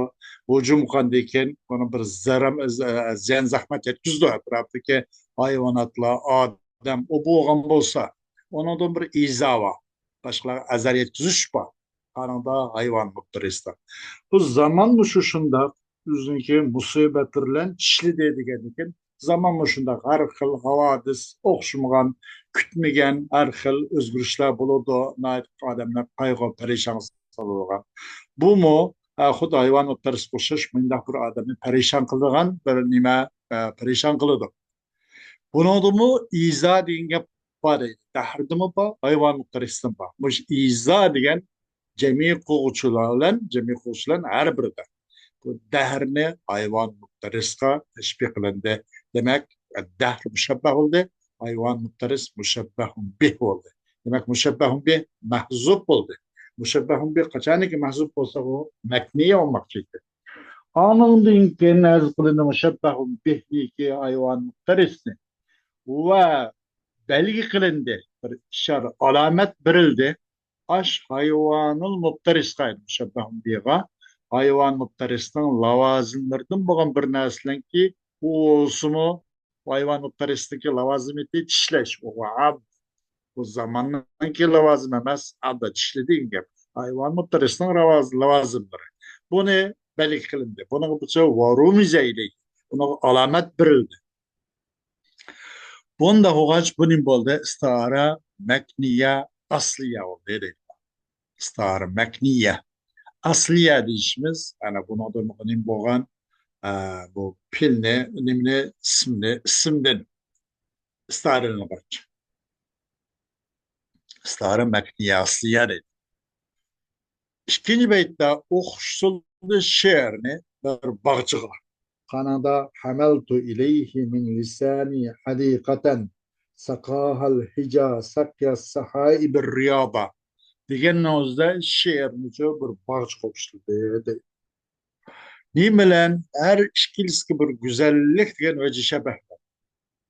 ھۇجۇم قىلغاندىن كېيىن ئۇنىڭ بىر زەرەم-، زە-، زىيان زەخمەت يەتكۈزىدۇ. ئەتراپتىكى ھايۋاناتلار، ئادەم ئۇ بولغان بولسا، ئۇنىڭدىن بىر ئىزا بار. باشقىلارغا ئەزەر يەتكۈزۈش بار. قارىڭدا ھايۋان مۇپتەرىسلار. بۇ زامان مۇشۇ شۇنداق ئۆزىنىڭكى مۇسىبەتلىرى بىلەن چىشلىدى دېگەندىن كېيىن زامانمۇ شۇنداق، ھەر خىل ھاۋادىس، ئوخشىمىغان، كۈتمىگەن ھەر خىل ئۆزگىرىشلەر بولىدۇ. ناھايىتى ئادەمنى قايغۇ، پەرىشانغا سالىدىغان. بۇمۇ، ئە، خۇددى ھايۋاناتپەرەسكە ئوخشاش مۇنداق بىر ئادەمنى پەرىشان قىلىدىغان بىر نېمە، ئە، پەرىشان قىلىدۇ. بۇنىڭدىمۇ ئىزا دېگەن گەپ بار دەيدۇ. دەھردىمۇ بار، ھايۋان مۇپتەرىستىمۇ بار. مۇشۇ ئىزا دېگەن جەمئىي قىلغۇچىلار بىلەن، جەمئىي قىلغۇچىلار ھەر بىرىدە. بۇ دەھرنى ھايۋان مۇپتەرىسقا تەشبىھ قىلىندى. دېمەك، دەھر مۇشەببەھ بولدى، ھايۋان مۇپتەرىس مۇشەببەھۇن بىھ بولدى. دېمەك، مۇشەببەھۇن بىھ مەھزۇپ بولدى. مۇشەببەھۇن بىھ قاچانكى مەھزۇپ بولسا، ئۇ مەكنىيە بولماقچى ئىدى. ئانىڭدىن كېيىن ھەزىر قىلىندى مۇشەببەھۇن بىھنىكى ھايۋان مۇپتەرىسنى ۋە بەلگە قىلىندى، بىر ئىشارە، ئالامەت بېرىلدى. ئاش ھايۋانۇل مۇپتەرىسقا، مۇشەببەھۇن بىغا، ھايۋان مۇپتەرىسنىڭ لاۋازىملىرىدىن بولغان بىر نەرسىلەركى، ئۇ بولسىمۇ ھايۋان مۇپتەرىسنىڭكى لاۋازىمىتى چىشلەش، ئۇ ئام، بۇ زاماننىڭكى لاۋازىمى ئەمەس، ئالدى چىشلىدى دېگەن گەپ. ھايۋان مۇپتەرىسنىڭ راۋاز-، لاۋازىملىرى. بۇنى بەلگە قىلىندى. بۇنىڭغا بىر ۋە رۇمىزە ئىلەيھى. بۇنىڭغا ئالامەت بېرىلدى. بۇنداق بولغاچ، بۇ نېمە بولدى؟ ئىستىئارە مەكنىيە ئەسلىيە بولدى دەيدۇ. ئىستىئارە مەكنىيە ئەسلىيە دېيىشىمىز، ئەنە بۇنىڭدا نېمە بولغان؟ ئە، بۇ پېئىلنى، نېمىنى، ئىسىمنى، ئىسىمدىن ئىستىئارىلەنگەن. ئىستىئارە مەكنىيە ئەسلىيە دەيدۇ. ئىككىنچى بەيتتە ئوخشىتىلدى شېئىرنى بىر باغچىغا. قانىڭدا، حملت إليه من لساني حديقة سقاها الهجا سقي السحائب الرياضا دېگەننىڭ ئۆزىدە شېئىرنىچۇ بىر باغچىغا ئوخشىتىلدى دەيدۇ. نېمە بىلەن؟ ھەر ئىككىلىسىگە بىر گۈزەللىك دېگەن ۋەجى شەبەھ بار.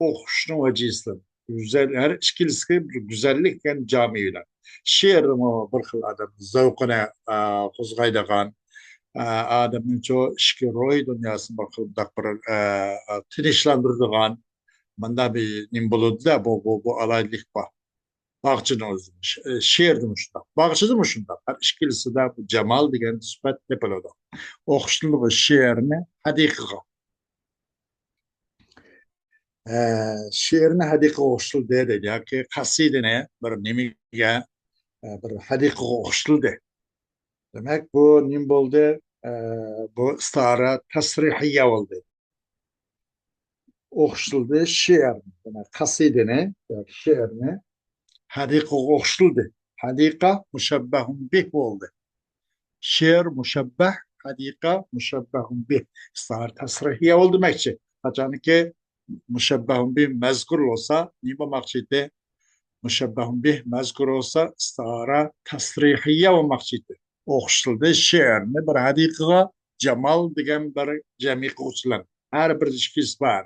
ئوخشىشنىڭ ۋەجىسىدىن. گۈزەل، ھەر ئىككىلىسىگە بىر گۈزەللىك دېگەن جامى بىلەن. شېئىرمۇ بىر خىل ئادەم زەۋقىنى، ئا، قوزغايدىغان، ئا، ئادەمنىڭچۇ ئىچكى روھىي دۇنياسىنى بىر خىل بۇنداق بىر، ئا، تىنچلاندۇرىدىغان، مۇنداق بىر نېمە بولىدۇ-دە، بۇ، بۇ، بۇ ئالاھىدىلىك بار. باغچىنىڭ ئۆزى، شېئىردىمۇ شۇنداق، باغچىدىمۇ شۇنداق. ھەر ئىككىلىسىدە بۇ جامال دېگەن سۈپەت تېپىلىدۇ. ئوخشىتىلدى بۇ شېئىرنى ھەدىقىگە. ئە، شېئىرنى ھەدىقىگە ئوخشىتىلدى دەيدۇ، ياكى قەسىدىنى بىر نېمىگە، ئە، بىر ھەدىقىگە ئوخشىتىلدى. دېمەك، بۇ نېمە بولدى؟ ئە، بۇ ئىستىئارە تەسرىھىيە بولدى. ئوخشىتىلدى شېئىرنى، دېمەك، قەسىدىنى ياكى شېئىرنى ھەدىقىگە ئوخشىتىلدى. ھەدىقە مۇشەببەھۇن بىھ بولدى. شېئىر مۇشەببەھ، ھەدىقە مۇشەببەھۇن بىھ. ئىستىئارە تەسرىھىيە بولدى دېمەكچى. قاچانكى مۇشەببەھۇن بىھ مەزكۇر بولسا، نېمە بولماقچى ئىدى؟ مۇشەببەھۇن بىھ مەزكۇر بولسا، ئىستىئارە تەسرىھىيە بولماقچى ئىدى. ئوخشىتىلدى شېئىرنى بىر ھەدىقىگە، جامال دېگەن بىر جەمئىي قىلغۇچىلار. ھەر بىر ئىككىسى بار.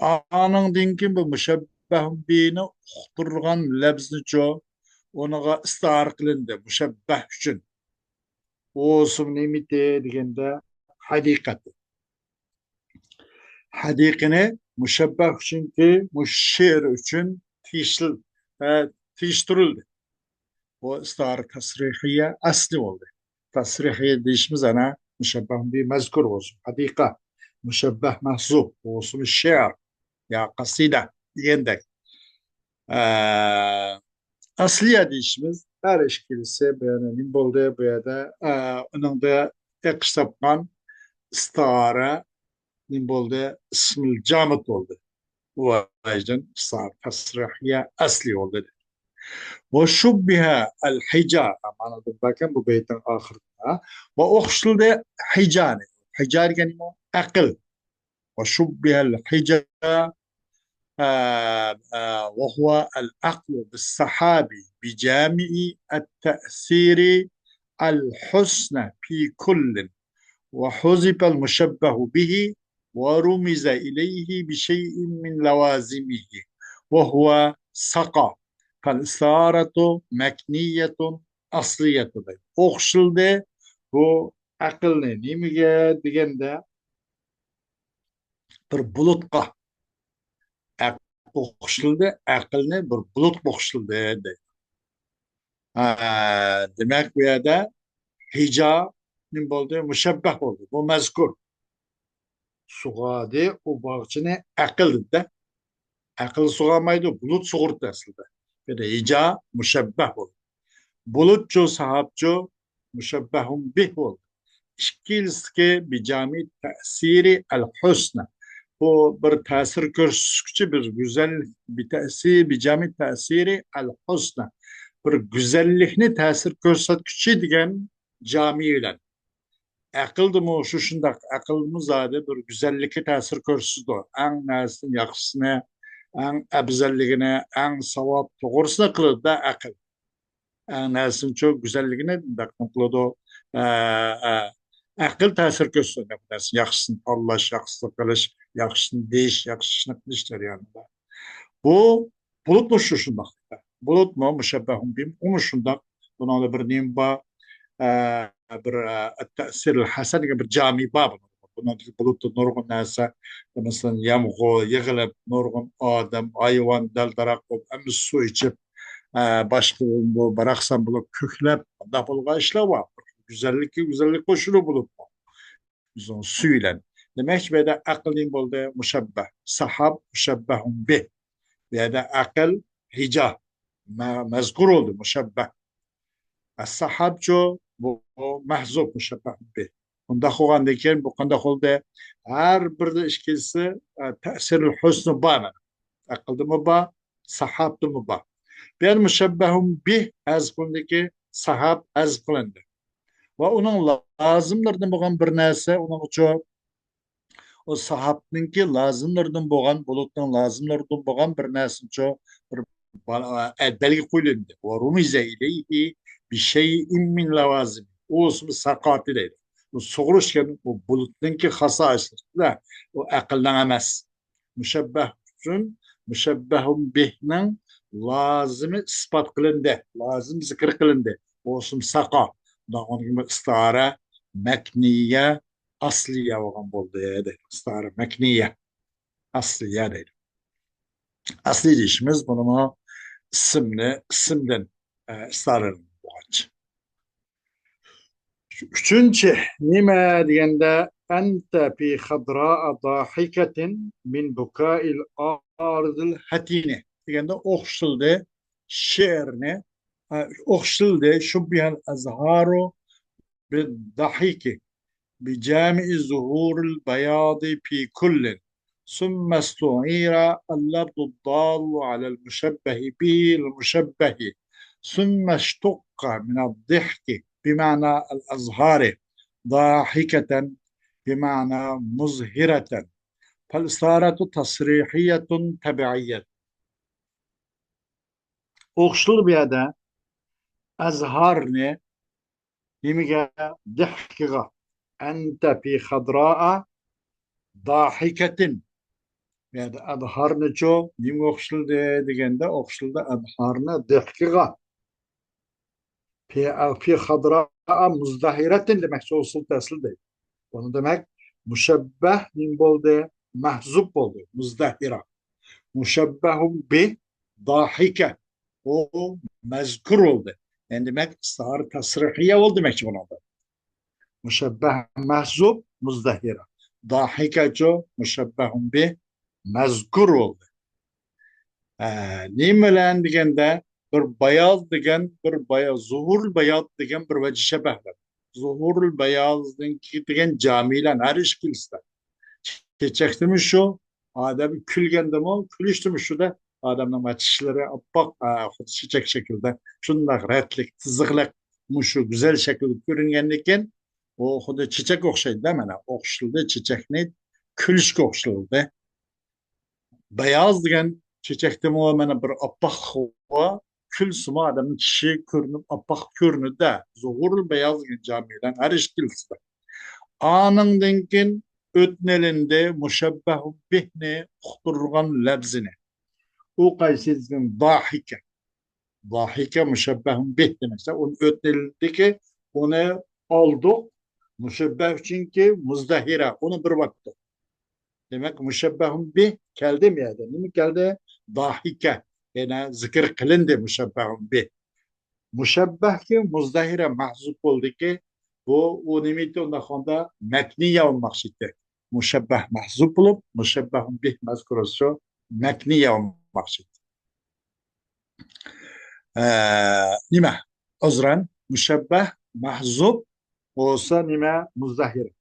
ئانىڭدىن كېيىن بۇ مۇشەببەھۇن بىھنى ئۇقتۇرغان لەپزىنىچۇ، ئۇنىڭغا ئىستىئارە قىلىندى مۇشەببەھ ئۈچۈن. ئۇ بولسىمۇ نېمىتى دېگەندە، ھەدىقەتى. ھەدىقىنى مۇشەببەھ ئۈچۈنكى، مۇشۇ شېئىر ئۈچۈن تېگىشلىك، ئە، تېگىشتۈرۈلدى. بۇ ئىستىئارە تەسرىھىيە ئەسلى بولدى. تەسرىھىيە دېيىشىمىز ئەنە مۇشەببەھ بىھ مەزكۇر بولسۇن، ھەدىقە، مۇشەببەھ مەھزۇپ بولسۇن، شېئىر يا قەسىدە دېگەندەك. ئە، ئەسلىيە دېيىشىمىز ھەر ئىككىلىسى بۇ يەردە نېمە بولدى؟ بۇ يەردە، ئە، ئۇنىڭدا ئېقىش تاپقان ئىستىئارە نېمە بولدى؟ ئىسمىل جامىد بولدى. بۇ ۋەجدىن ئىستىئارە تەسرىھىيە ئەسلى بولدى. وشبه الحجا، مانا باركەن بۇ بەيتنىڭ ئاخىرىدا. ۋە ئوخشىتىلدى ھىجانى. ھىجا دېگەن نېمە؟ ئەقىل. وشبه الحجا، ئە، ئە، وهو العقل بالسحاب بجامع التأثير الحسن في كل، وحذف المشبه به، ورمز إليه بشيء من لوازمه، وهو سقى، فالاستعارة مكنية أصلية دەيدۇ. ئوخشىلدى بۇ ئەقىلنى نېمىگە دېگەندە، بىر بۇلۇتقا. ئەق-، ئوخشىلدى، ئەقىلنى بىر بۇلۇتقا ئوخشىلدى دەيدۇ. ھە، دېمەك، بۇ يەردە ھىجا نېمە بولدى؟ مۇشەببەھ بولدى. بۇ مەزكۇر. سۇغاردى ئۇ باغچىنى ئەقىل دېدى. ئەقىل سۇغارمايدۇ، بۇلۇت سۇغۇرىدۇ ئەسلىدە. يەنى ھىجا مۇشەببەھ بولدى. بۇلۇتچۇ، ساھابچۇ مۇشەببەھۇن بىھ بولدى. ئىككىلىسىدىكى بىجامى تەسىرى ئەل ھۇسنى. بۇ بىر تەسىر كۆرسەتكۈچى، بىر گۈزەل، بىتەسىر، بىجامى تەسىرى ئەل ھۇسنى. بىر گۈزەللىكنى تەسىر كۆرسەتكۈچى دېگەن جامى بىلەن. ئەقىلدىمۇ شۇ شۇنداق، ئەقىلمۇ زادى بىر گۈزەللىككە تەسىر كۆرسىتىدۇ. ئەڭ نەرسىنىڭ ياخشىسىنى، ئەڭ ئەۋزەللىكىنى، ئەڭ ساۋاب، توغرىسىنى قىلىدۇ-دە ئەقىل. ئەڭ نەرسىنىڭچۇ گۈزەللىكىنى بەك نېمە قىلىدۇ. ئە، ئە، ئەقىل تەسىر كۆرسىتىدۇ. بۇ نەرسە ياخشىسىنى تاللاش، ياخشىسىنى قىلىش، ياخشىسىنى دېيىش، ياخشى ئىشنى قىلىش جەريانىدا. بۇ بۇلۇتمۇ شۇ شۇنداق. بۇلۇتمۇ مۇشەببەھۇن بىھ، ئۇمۇ شۇنداق. بۇنىڭدا بىر نېمە بار؟ ئە، بىر، ئە، تەسىر ھەسەن دېگەن بىر جامى بار بۇنىڭدا. بۇنىڭدىكى بۇلۇتتا نۇرغۇن نەرسە، مەسىلەن، يامغۇر يېغىلىپ، نۇرغۇن ئادەم، ھايۋان دەل-دەرەخ بولۇپ، ھەممىسى سۇ ئىچىپ، ئە، باشقا بۇ باراقسان بولۇپ كۆكلەپ، مۇنداق بولغان ئىشلار بار. گۈزەللىككە گۈزەللىك قوشۇلۇپ بۇلۇتمۇ. سۈيلەن. دېمەكچى، بۇ يەردە ئەقىل نېمە بولدى؟ مۇشەببەھ. ساھاب مۇشەببەھۇن بىھ. بۇ يەردە ئەقىل ھىجا مە-، مەزكۇر بولدى، مۇشەببەھ. ئەس-ساھابچۇ، بۇ مەھزۇب، مۇشەببەھۇن بىھ. بۇنداق بولغاندىن كېيىن بۇ قانداق بولدى؟ ھەر بىرىدە ئىككىلىسى، ئە، تەسىرۇل ھۇسنى بار مانا. ئەقىلدىمۇ بار، ساھابتىمۇ بار. بۇ يەردە مۇشەببەھۇن بىھ ھەزف قىلىندىكى، ساھاب ھەزف قىلىندى. ۋە ئۇنىڭ لازىملىرىدىن بولغان بىر نەرسە، ئۇنىڭغىچۇ، ئۇ ساھابنىڭكى لازىملىرىدىن بولغان، بۇلۇتنىڭ لازىملىرىدىن بولغان بىر نەرسىچۇ، بىر بال-، ئە، بەلگە قويۇلدى. ۋە رۇمىزە ئىلەيھى بىشەيئىن مىن لەۋازىم. ئۇ ساقاتى دەيدۇ. بۇ سۇغۇرۇش دېگەن ئۇ بۇلۇتنىڭكى خاسائىسلىرى، ئۇ ئەقىلنىڭ ئەمەس. مۇشەببەھ ئۈچۈن مۇشەببەھۇن بىھنىڭ لازىمى ئىسپات قىلىندى، لازىم زىكىر قىلىندى. بولسۇن ساقا. ئۇنداق ئىستارە مەكنىيە ئەسلىيە بولغان بولدى دەيدۇ. ئىستارە مەكنىيە ئەسلىيە دەيدۇ. ئەسلى دېيىشىمىز بۇنىمۇ ئىسىمنى، ئىسىمدىن، ئە، ئىستارە بولغاچ. ئۈچىنچى نېمە دېگەندە، أنت في خضراء ضاحكة من بكاء الأرض الهتين دېگەندە ئوخشىتىلدى شېئىرنى، ئە، ئوخشىتىلدى، شبه الأزهار بالضحك بجامع ظهور البياض في كل، ثم استعير اللفظ الدال على المشبه به المشبه، ثم اشتق من الضحك بمعنى الأزهار، ضاحكة بمعنى مزهرة، فالاستعارة تصريحية طبيعية. ئوخشىتىلدى بۇ يەردە ئەزھارنى نېمىگە؟ دىھكىغا. أنت في خضراء ضاحكة. بۇ يەردە ئەزھارنىچۇ نېمىگە ئوخشىتىلدى دېگەندە، ئوخشىتىلدى ئەزھارنى دىھكىغا. في، في خضراء مزدهرة دېمەكچى بولسا ئەسلىدە. بۇنى دېمەك، مۇشەببەھ نېمە بولدى؟ مەھزۇب بولدى. مۇزدەھىرە. مۇشەببەھۇن بىھ ضاحكە. ئۇ مەزكۇر بولدى. يەنى دېمەك، ئىستىئارە تەسرىھىيە بولدى دېمەكچى بۇنىڭدا. مۇشەببەھ مەھزۇب، مۇزدەھىرە. ضاحكەچۇ مۇشەببەھۇن بىھ مەزكۇر بولدى. ئە، نېمە بىلەن دېگەندە، بىر باياز دېگەن، بىر باياز، زۇھۇرۇل باياز دېگەن بىر ۋەجە شەبەھ بار. زۇھۇرۇل بايازنىڭكى دېگەن جامىلەن ھەر ئىككىلىسىدە. چېچەكتىمۇ شۇ، ئادەم كۈلگەندىمۇ، كۈلۈشتىمۇ شۇ-دە، ئادەمنىڭ مانا چىشلىرى ئاپئاق، ئە، خۇددى چېچەك شەكلىدە، شۇنداق رەتلىك، تىزىقلىق، مۇشۇ گۈزەل شەكىلدە كۆرۈنگەندىكىن، ئۇ خۇددى چېچەك ئوخشايدۇ-دە، مانا، ئوخشىتىلدى، چېچەكنى كۈلۈشكە ئوخشىتىلدى. باياز دېگەن چېچەكتىمۇ مانا بىر ئاپئاق غۇۋا، كۈلسىمۇ ئادەمنىڭ چىشى كۆرۈنۈپ، ئاپئاق كۆرۈنىدۇ-دە. زۇھۇرۇل باياز دېگەن جامىلەن ھەر ئىككىلىسىدە. ئانىڭدىن كېيىن ئۆتنىلىندى مۇشەببەھۇ بىھنى ئۇقتۇرغان لەپزىنى. ئۇ قايسى دېسەم، ضاحكە. ضاحكە مۇشەببەھۇن بىھ دېمەكچى. ئۇنى ئۆتنىلىندىكى، ئۇنى ئالدۇق. مۇشەببەھ ئۈچۈنكى مۇزدەھىرە، ئۇنى بىر ۋاقىتتا. دېمەك، مۇشەببەھۇن بىھ كەلدى بۇ يەردە. نېمە كەلدى؟ ضاحكە. يەنە زىكىر قىلىندى مۇشەببەھۇن بىھ. مۇشەببەھكى مۇزدەھىرە مەھزۇب بولدىكى، بۇ، ئۇ نېمە ئىدى ئۇنداق بولغاندا؟ مەكنىيە بولماقچى ئىدى. مۇشەببەھ مەھزۇپ بولۇپ، مۇشەببەھۇن بىھ مەزكۇر بولسا مەكنىيە بولماقچى. ئە، نېمە؟ ئۇزرەن، مۇشەببەھ مەھزۇپ بولسا نېمە؟ مۇزدەھىرە.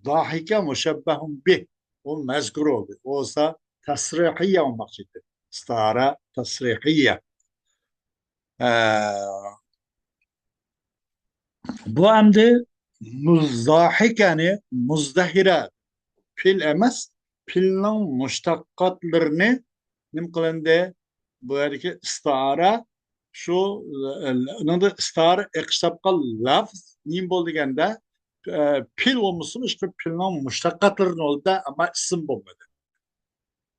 داھىكە مۇشەببەھۇن بىھ، ئۇ مەزكۇر بولدى. بولسا تەسرىھىيە بولماقچى ئىدى. ئىستىئارە تەسرىھىيە. ئە، بۇ ئەمدى مۇز-، زاھىكەنى مۇزدەھىرە پېئىل ئەمەس، پېئىلنىڭ مۇشتەققاتلىرىنى نېمە قىلىندى؟ بۇ يەردىكى ئىستىئارە شۇ، ئە، ئۇنىڭدا ئىستىئارە ئېقىش تاپقان لەفز نېمە بولدى دېگەندە، ئە، پېئىل بولمىسىمۇ، ئىشقىلىپ پېئىلنىڭ مۇشتەققاتلىرىنى بولدى، ئەمما ئىسىم بولمىدى.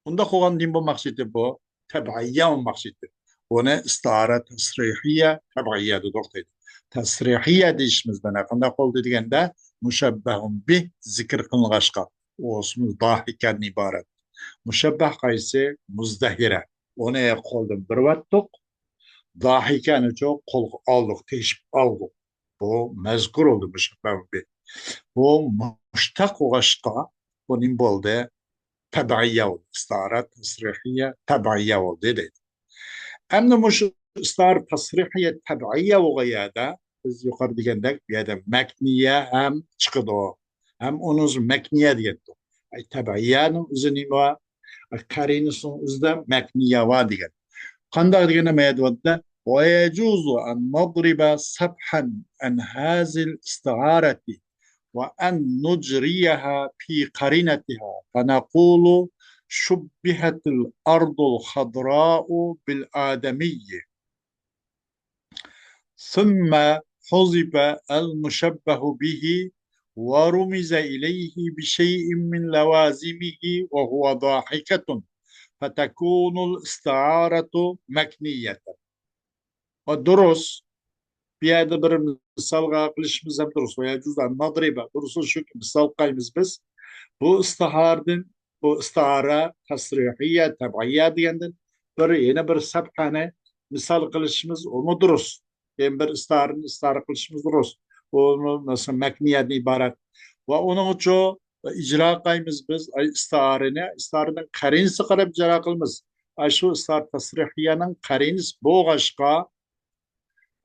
ئۇنداق بولغاندا نېمە بولماقچى ئىدى بۇ؟ تەبىئىيە بولماقچى ئىدى. بۇنى ئىستىئارە تەسرىھىيە، تەبىئىيە دېدۇق دەيدۇ. تەسرىھىيە دېيىشىمىز بىلەن قانداق بولدى دېگەندە، مۇشەببەھۇن بىھ زىكىر قىلىنغاچقا، ئۇ ئىسمى داھىكەدىن ئىبارەت. مۇشەببەھ قايسى؟ مۇزدەھىرە. ئۇنى قولدىن بېرىۋەتتۇق. داھىكەنىچۇ قولغا ئالدۇق، تېشىپ ئالدۇق. بۇ مەزكۇر بولدى، مۇشەببەھۇن بىھ. بۇ مۇشتەق بولغاچقا، بۇ نېمە بولدى؟ تەبىئىيە بولدى. ئىستىئارە تەسرىھىيە تەبىئىيە بولدى دەيدۇ. ئەمدى مۇشۇ ئىستىئارە تەسرىھىيە تەبىئىيە بولغان يەردە بىز يۇقىرى دېگەندەك، بۇ يەردە مەكنىيە ھەم چىقىدۇ. ھەم ئۇنى مەكنىيە دېگەن. ئەي، تەبىئىيەنىڭ ئۆزى نېمە بار؟ ئەي، قەرىنىسىنىڭ ئۆزىدە مەكنىيە بار دېگەن. قانداق دېگەندە، مەيەدۋەتتە، ويجوز أن نضرب سبحا عن هذه الاستعارة وأن نجريها في قرينتها فنقول شبهت الأرض الخضراء بالآدمي ثم حذف المشبه به ورمز إليه بشيء من لوازمه وهو ضاحكة فتكون الاستعارة مكنية. دۇرۇس. بۇ يەردە بىر مىسالغا قىلىشىمىز ھەم دۇرۇس. ويجوز أن نضرب. دۇرۇس شۇكى، مىسال قايمىز بىز. بۇ ئىستىئارىدىن، بۇ ئىستىئارە تەسرىھىيە، تەبىئىيە دېگەندىن بىر، يەنە بىر سەپھەنى مىسال قىلىشىمىز ئۇمۇ دۇرۇس. يەنە بىر ئىستىئارىنى ئىستىئارە قىلىشىمىز دۇرۇس. ئۇ، مەسىلەن، مەكنىيەدىن ئىبارەت. ۋە ئۇنىڭ ئۈچۈن ئىجرا قىلىمىز بىز، ئاي، ئىستىئارىنى، ئىستىئارىنىڭ قەرىنىسىگە قاراپ ئىجرا قىلىمىز. ئاي، شۇ ئىستىئارە تەسرىھىيەنىڭ قەرىنىسى بولغاچقا،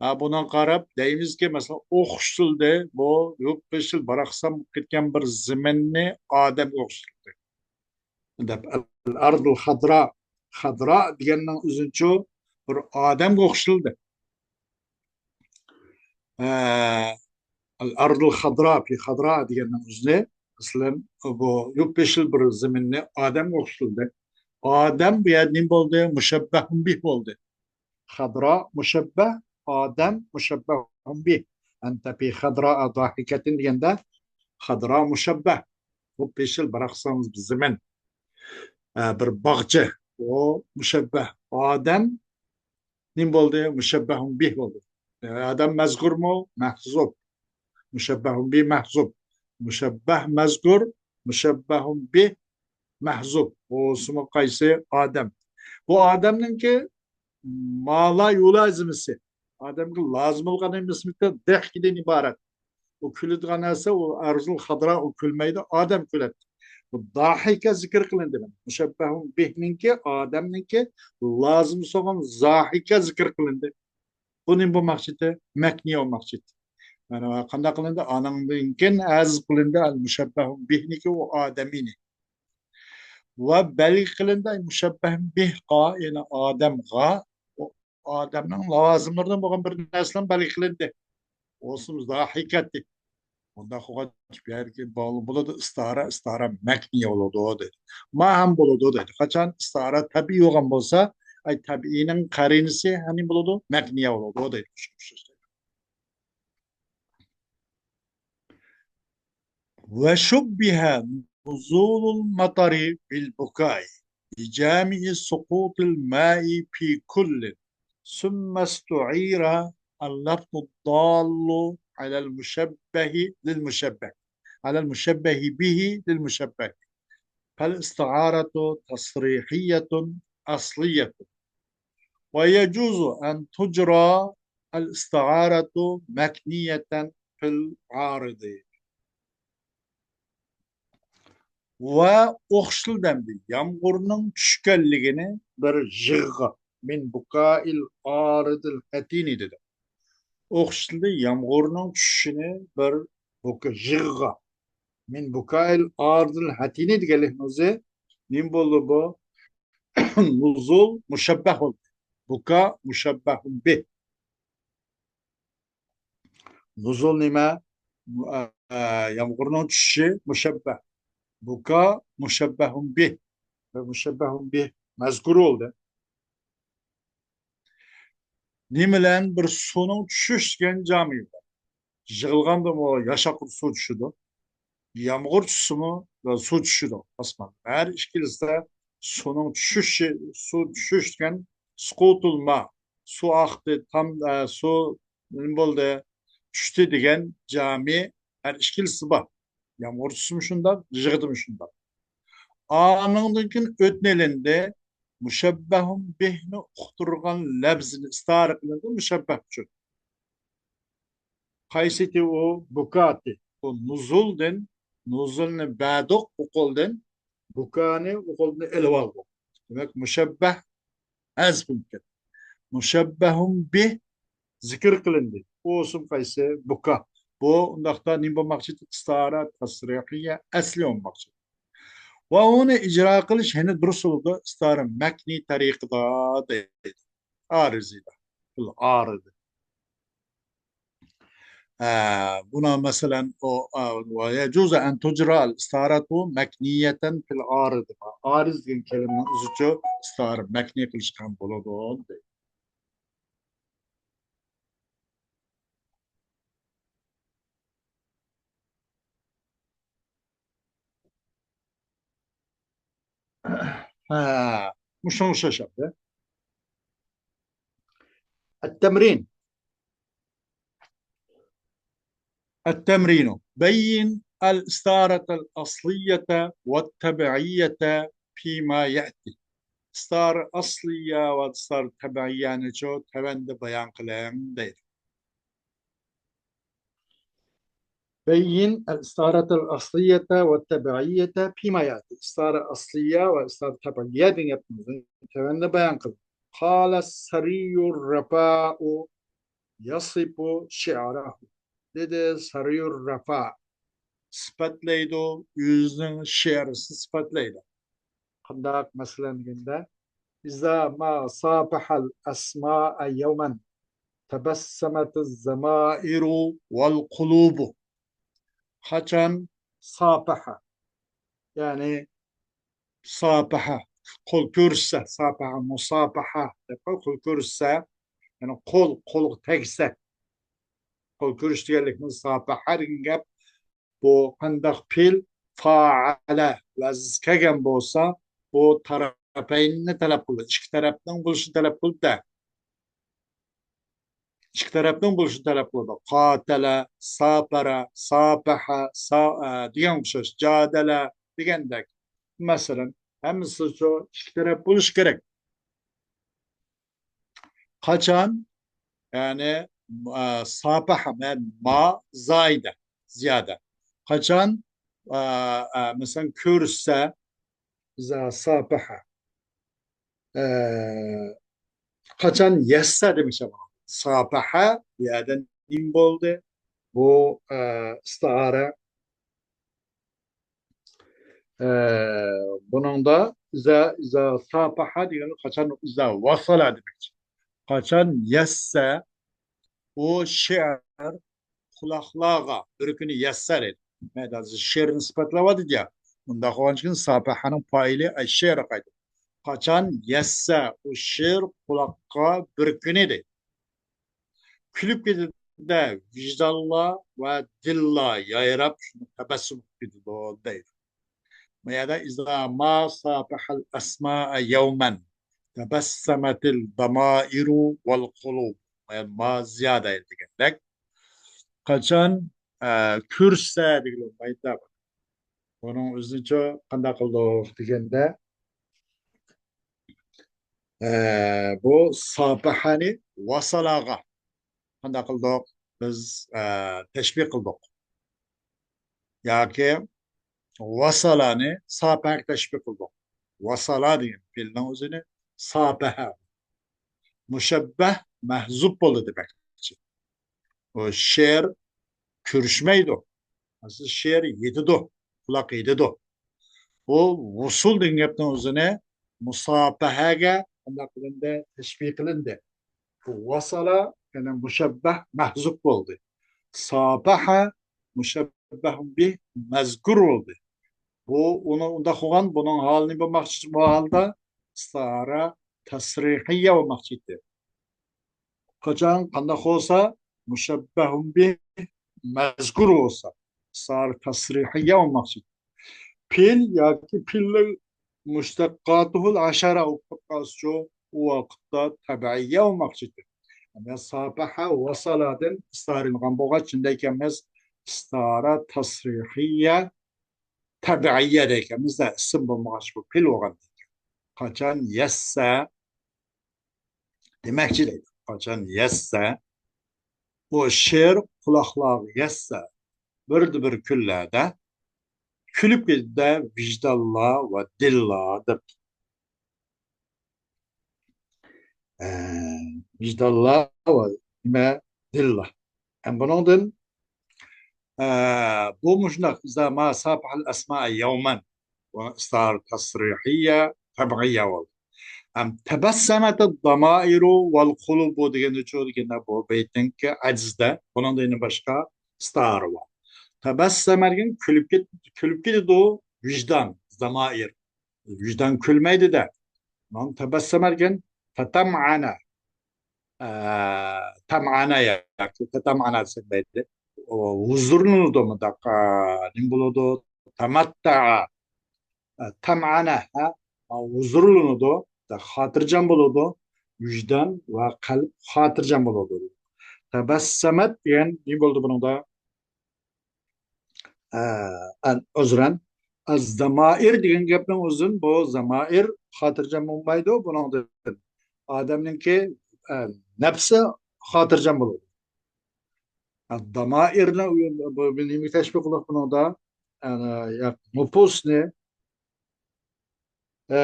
ھە، بۇنىڭغا قاراپ دەيمىزكى، مەسىلەن، ئوخشىتىلدى، بۇ يوپيېشىل باراقسان بولۇپ كەتكەن بىر زېمىننى ئادەمگە ئوخشىتىلدى دەپ. ئەل ئەردۇل خەدرا، خەدرا دېگەننىڭ ئۆزىچۇ بىر ئادەمگە ئوخشىتىلدى. ئە، ئەل ئەردۇل خەدرا، پى خەدرا دېگەننىڭ ئۆزى، مەسىلەن، بۇ يوپيېشىل بىر زېمىننى ئادەمگە ئوخشىتىلدى. ئادەم بۇ يەردە نېمە بولدى؟ مۇشەببەھۇن بىھ بولدى. خەدرا مۇشەببەھ، ئادەم مۇشەببەھۇن بىھ. أنت في خضراء ضاحكة دېگەندە، خەدرا مۇشەببەھ. بۇ يوپيېشىل باراقسان بىر زېمىن. ئە، بىر باغچە. ئۇ مۇشەببەھ. ئادەم نېمە بولدى؟ مۇشەببەھۇن بىھ بولدى. ئادەم مەزكۇرمۇ؟ مەھزۇپ. مۇشەببەھۇن بىھ مەھزۇپ. مۇشەببەھ مەزكۇر، مۇشەببەھۇن بىھ مەھزۇپ. ئۇ ئىسمى قايسى؟ ئادەم. بۇ ئادەمنىڭكى ما لا يۇلازىمىسى. ئادەمگە لازىم بولغان ئەمەسمىكى، دەھكىدىن ئىبارەت. ئۇ كۈلىدىغان نەرسە، ئۇ ئەردۇل خەدرا، ئۇ كۈلمەيدۇ، ئادەم كۈلەتتى. بۇ داھىكە زىكىر قىلىندى. مۇشەببەھۇن بىھنىڭكى، ئادەمنىڭكى لازىم سولغان زاھىكە زىكىر قىلىندى. بۇ نېمە بولماقچى ئىدى؟ مەكنىيە بولماقچى ئىدى. مانا قانداق قىلىندى؟ ئانىڭدىن كېيىن ھەزىپ قىلىندى، ئەل مۇشەببەھۇن بىھنىڭكى ئۇ ئادەمىنى. ۋە بەلگە قىلىندى، مۇشەببەھۇن بىھقا، يەنى ئادەمغا، ئۇ ئادەمنىڭ لاۋازىملىرىدىن بولغان بىر نەرسىلەر بەلگە قىلىندى. ئۇ ئىسىم زاھىكەتى. بۇنداق قىلغاچ بۇ يەردىكى بولىدۇ، ئىستىئارە، ئىستىئارە مەكنىيە بولىدۇ دەيدۇ. ما ھەم بولىدۇ دەيدۇ. قاچان ئىستىئارە تەبىئىي بولغان بولسا، ئەي، تەبىئىينىڭ قەرىنىسى نېمە بولىدۇ؟ مەكنىيە بولىدۇ دەيدۇ. وشبه نزول المطر بالبكاء لجامع سقوط الماء في كل، ثم استعير اللفظ الدال على المشبه للمشبه، على المشبه به للمشبه، فالاستعارة تصريحية أصلية. ويجوز أن تجرى الاستعارة مكنية في العارض. ۋە ئوخشىتىلدى ئەمدى يامغۇرنىڭ چۈشكەنلىكىنى بىر يىغغا. مىن بۇكائىل ئارىدىل ھەتىنى دېدى. ئوخشىتىلدى يامغۇرنىڭ چۈشۈشىنى بىر بۇكا، يىغغا. مىن بۇكائىل ئارىدىل ھەتىنى دېگەنلىكنىڭ ئۆزى نېمە بولدى بۇ؟ نۇزۇل مۇشەببەھ بولدى. بۇكا مۇشەببەھۇن بىھ. نۇزۇل نېمە؟ ئە، يامغۇرنىڭ چۈشۈشى مۇشەببەھ. بۇكا مۇشەببەھۇن بىھ. ۋە مۇشەببەھۇن بىھ مەزكۇر بولدى. نېمە بىلەن؟ بىر سۇنىڭ چۈشۈش دېگەن جامى بار. يىغىلغاندىمۇ ياشاققا سۇ چۈشىدۇ. يامغۇر چۈشسىمۇ سۇ چۈشىدۇ ئاسمان. ھەر ئىككىلىسىدە سۇنىڭ چۈشۈشى، سۇ چۈشۈش دېگەن سۇقۇتۇل ما، سۇ ئاقتى، تام، ئە، سۇ نېمە بولدى؟ چۈشتى دېگەن جامى ھەر ئىككىلىسى بار. يامغۇر چۈشسىمۇ شۇنداق، يىغدىمۇ شۇنداق. ئانىڭدىن كېيىن ئۆتنە ئېلىندى. مۇشەببەھۇن بىھنى ئۇقتۇرغان لەپزىنى ئىستارە قىلىندى مۇشەببەھ ئۈچۈن. قايسىتى ئۇ؟ بۇكاتى. بۇ نۇزۇلدىن، نۇزۇلنى بەردۇق ئۇقۇلدىن، بۇكانى ئۇقۇلدىن ئېلىۋالدۇق. دېمەك، مۇشەببەھ ھەزپ بولۇپ كەتتى. مۇشەببەھۇن بىھ زىكىر قىلىندى. ئۇ ئىسىم قايسى؟ بۇكا. بۇ ئۇنداقتا نېمە بولماقچى؟ ئىستارە تەسرىھىيە ئەسلى بولماقچى. ۋە ئۇنى ئىجرا قىلىش يەنە دۇرۇس بولىدۇ، ئىستارە مەكنىي تەرىقىدا دەيدۇ. ئارىزىدا. بۇ ئارىزى. ھە، بۇنا مەسىلەن، ئۇ، ئا، ۋە يەجۇزۇ ئەن تۇجرا ئەل ئىستارەتۇ مەكنىيەتەن فىل ئارىزى. ئارىز دېگەن كەلىمىنىڭ ئۆزىچۇ ئىستارە مەكنىي قىلىشقا بولىدۇ، دەيدۇ. ھە، مۇشۇنىڭغا ئوخشاش ئەمدى. التمرين. التمرين. بين الاستعارة الأصلية والتبعية فيما يأتي. ئىستارە ئەسلىيە ۋە ئىستارە تەبىئىيەنىچۇ تۆۋەندە بايان قىلىڭ دەيدۇ. بين الاستعارة الأصلية والتبعية فيما يأتي. ئىستارە ئەسلىيە ۋە ئىستارە تەبىئىيە دېگەن گەپنى تۆۋەندە بايان قىلدى. قال سري الرفاء يصف شعره. دېدى سري الرفاء. سۈپەتلەيدۇ، ئۆزىنىڭ شېئىرىنى سۈپەتلەيدۇ. قانداق؟ مەسىلەن دېگەندە، إذا ما صافح الأسماء يوما تبسمت الضمائر والقلوب. قاچان ساپەھە، يەنى ساپەھە، قول كۆرۈشسە، ساپەھە، مۇساپەھە دەپ قول كۆرۈشسە، يەنى قول قولغا تەگسە، قول كۆرۈش دېگەنلىكنى ساپەھە دېگەن گەپ. بۇ قانداق پېئىل؟ فائەلە لەفزى كەلگەن بولسا، بۇ تەرەپەيننى تەلەپ قىلىدۇ. ئىككى تەرەپنىڭ بولۇشىنى تەلەپ قىلىدۇ-دە. ئىككى تەرەپنىڭ بولۇشىنى تەلەپ قىلىدۇ. قاتەلە، ساپەرە، ساپەھە، سا-، ئە، دېگەن ئوخشاش. جادەلە دېگەندەك. مەسىلەن، ھەممىسىچۇ ئىككى تەرەپ بولۇشى كېرەك. قاچان؟ يەنى، ئە، ساپەھە، مەن ما زايدە، زىيادە. قاچان؟ ئە، ئە، مەسىلەن، كۆرسە، ئىزا ساپەھە. ئە، قاچان يەسسە دېمەكچى. ساپەھە بۇ يەردە نېمە بولدى؟ بۇ، ئە، ئىستىئارە. ئە، بۇنىڭدا ئىزا، ئىزا ساپەھە دېگەن قاچان ئىزا ۋاسالا دېمەكچى. قاچان يەسسە، ئۇ شېئىر قۇلاقلارغا بىر كۈنى يەسسە دەيدۇ. مەيدان شېئىرنى سۈپەتلەۋاتىدۇ يا. ئۇنداق بولغاندىكىن ساپەھەنىڭ پائىلى ئەششېئىر قايتىدۇ. قاچان يەسسە، ئۇ شېئىر قۇلاققا بىر كۈنى دەيدۇ. كۈلۈپ كېتىدۇ-دە، ۋىجدانلار ۋە دىللار يايراپ، شۇنداق تەبەسسۇم قىلىپ كېتىدۇ دەيدۇ. ما يەردە ئىزا ما ساپەھەل ئەسمائە يەۋمەن تەبەسسەمەتىل دامائىرۇ ۋەل قۇلۇب. ما يەردە ما زىيادە دېگەندەك. قاچان، ئە، كۆرسە دېگىلى بولمايدۇ. بۇنىڭ ئۆزىنىچۇ قانداق قىلدۇق دېگەندە، ئە، بۇ ساپەھەنى ۋاسالاغا قانداق قىلدۇق؟ بىز، ئە، تەشبىھ قىلدۇق. ياكى ۋاسالانى ساپەگە تەشبىھ قىلدۇق. ۋاسالا دېگەن پېئىلنىڭ ئۆزىنى ساپەھە، مۇشەببەھ مەھزۇب بولدى دېمەكچى. ئۇ شېئىر كۆرۈشمەيدۇ. ئەسلى شېئىر يېتىدۇ، قۇلاق يېتىدۇ. بۇ ۋۇسۇل دېگەن گەپنىڭ ئۆزىنى مۇساپەھەگە قانداق قىلىندى؟ تەشبىھ قىلىندى. بۇ ۋاسالا، يەنى مۇشەببەھ مەھزۇب بولدى. ساپەھە مۇشەببەھۇن بىھ مەزكۇر بولدى. بۇ ئۇنى ئۇنداق قىلغان، بۇنىڭ ھالى نېمە بولماقچى؟ بۇ ھالدا ئىستىئارە تەسرىھىيە بولماقچى ئىدى. قاچان قانداق بولسا، مۇشەببەھۇن بىھ مەزكۇر بولسا، ئىستىئارە تەسرىھىيە بولماقچى ئىدى. پېئىل ياكى پېئىلنىڭ مۇشتەققاتۇھۇل ئەشەرە بولۇپ قالسىچۇ، ئۇ ۋاقىتتا تەبىئىيە بولماقچى ئىدى. يەنى ساپەھە ۋاسالادىن ئىستىئارىلىنغان بولغاچ، شۇنداق ئەمەس، ئىستىئارە تەسرىھىيە تەبىئىيە دەيكەنمىز-دە، ئىسىم بولمىغاچ بۇ پېئىل بولغاندىكىن. قاچان يەسسە دېمەكچى دەيدۇ. قاچان يەسسە، بۇ شېئىر قۇلاقلارغا يەتسە، بىردە بىر كۈنلەردە كۈلۈپ كېتىدۇ ۋىجدانلار ۋە دىللار دەپ. ئە، ۋىجدانلار ۋە نېمە؟ دىللار. ھەم بۇنىڭدىن، ئە، بۇ مۇشۇنداق، ئىزا ما ساپەھەل ئەسمائە يەۋمەن. بۇ ئىستىئارە تەسرىھىيە، تەبىئىيە بولدى. ھەم تەبەسسەمەتىد دامائىرۇ ۋەل قۇلۇبۇ دېگەندە چۇ دېگەندە بۇ بەيتنىڭكى ئەجىزدە، بۇنىڭدا يەنە باشقا ئىستىئارە بار. تەبەسسەمە دېگەن كۈلۈپ كېت-، كۈلۈپ كېتىدۇ، ۋىجدان، زامائىر. ۋىجدان كۈلمەيدۇ-دە. مانا تەبەسسەمە دېگەن تەتەمئەنە. ئە، تەمئەنە ياكى تەتەمئەنە دېسەك بولىدۇ. ئۇ ھۇزۇرلىنىدۇ مۇنداق، ئە، نېمە بولىدۇ؟ تەمەتتەئە. ئە، تەمئەنە، ھە؟ ئە، ھۇزۇرلىنىدۇ، خاتىرجەم بولىدۇ. ۋىجدان ۋە قەلب خاتىرجەم بولىدۇ. تەبەسسەمەت دېگەن نېمە بولىدۇ بۇنىڭدا؟ ئە، ئەن-، ئۆزرەن. ئەز زامائىر دېگەن گەپنىڭ ئۆزىدىن بۇ زامائىر خاتىرجەم بولمايدۇ. بۇنىڭدىن ئادەمنىڭكى، ئە، نەپسى خاتىرجەم بولىدۇ. ئە، دامائىرنى بۇ، بۇ نېمىگە تەشبىھ قىلدۇق بۇنىڭدا؟ ئەنە، يا، نوپۇسنى، ئە،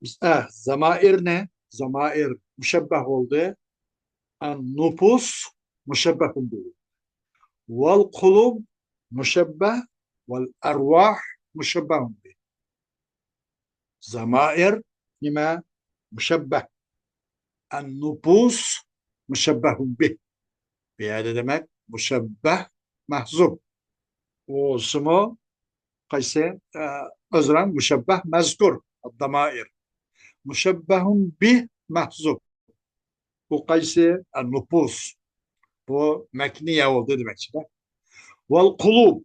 بىز، ئە، زامائىرنى، زامائىر مۇشەببەھ بولدى. ئە، نوپۇس مۇشەببەھ بولدى. ۋەل قۇلۇب مۇشەببەھ، ۋەل ئەرۋاھ مۇشەببەھ بولدى. زامائىر نېمە؟ مۇشەببەھ. ئەن نوپۇس مۇشەببەھ بىھ. بۇ يەردە دېمەك، مۇشەببەھ مەھزۇب. ئۇسىمۇ قايسى؟ ئە، ئۆزرەن مۇشەببەھ مەزكۇر، دامائىر. مۇشەببەھۇن بىھ مەھزۇب. بۇ قايسى؟ ئە، نوپۇس. بۇ مەكنىيە بولدى دېمەكچىدە. ۋەل قۇلۇب.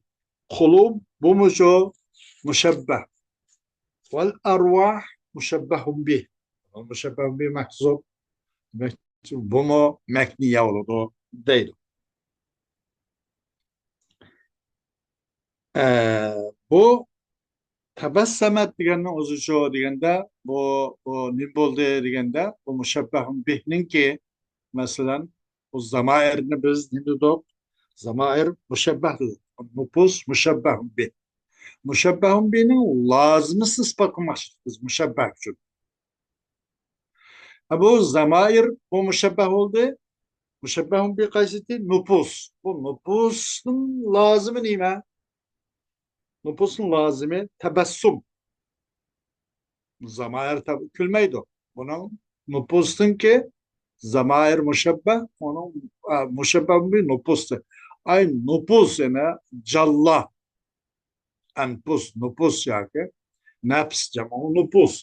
قۇلۇب، بۇمۇ شۇ مۇشەببەھ. ۋەل ئەرۋاھ مۇشەببەھۇن بىھ. مۇشەببەھۇن بىھ مەھزۇب. دېمەك، بۇمۇ مەكنىيە بولىدۇ دەيدۇ. ئە، بۇ تەبەسسەمەت دېگەننىڭ ئۆزى شۇ دېگەندە، بۇ، بۇ نېمە بولدى دېگەندە، بۇ مۇشەببەھۇن بىھنىڭكى، مەسىلەن، بۇ زامائىرنى بىز نېمە دېدۇق؟ زامائىر مۇشەببەھ دېدۇق. نوپۇس مۇشەببەھۇن بىھ. مۇشەببەھۇن بىھنىڭ لازىمىسىنى ئىسپات قىلماقچى بىز مۇشەببەھ ئۈچۈن. ھە، بۇ زامائىر، بۇ مۇشەببەھ بولدى. مۇشەببەھۇن بىھ قايسىدى؟ نوپۇس. بۇ نوپۇسنىڭ لازىمى نېمە؟ نوپۇسنىڭ لازىمى تەبەسسۇم. زامائىر تەب-، كۈلمەيدۇ. بۇنىڭ نوپۇسنىڭكى زامائىر مۇشەببەھ، ئۇنىڭ، ئە، مۇشەببەھۇن بىھ نوپۇستى. ئاي نوپۇس، يەنى جانلار. ئەنپۇس، نوپۇس ياكى نەپس جەمئى نوپۇس.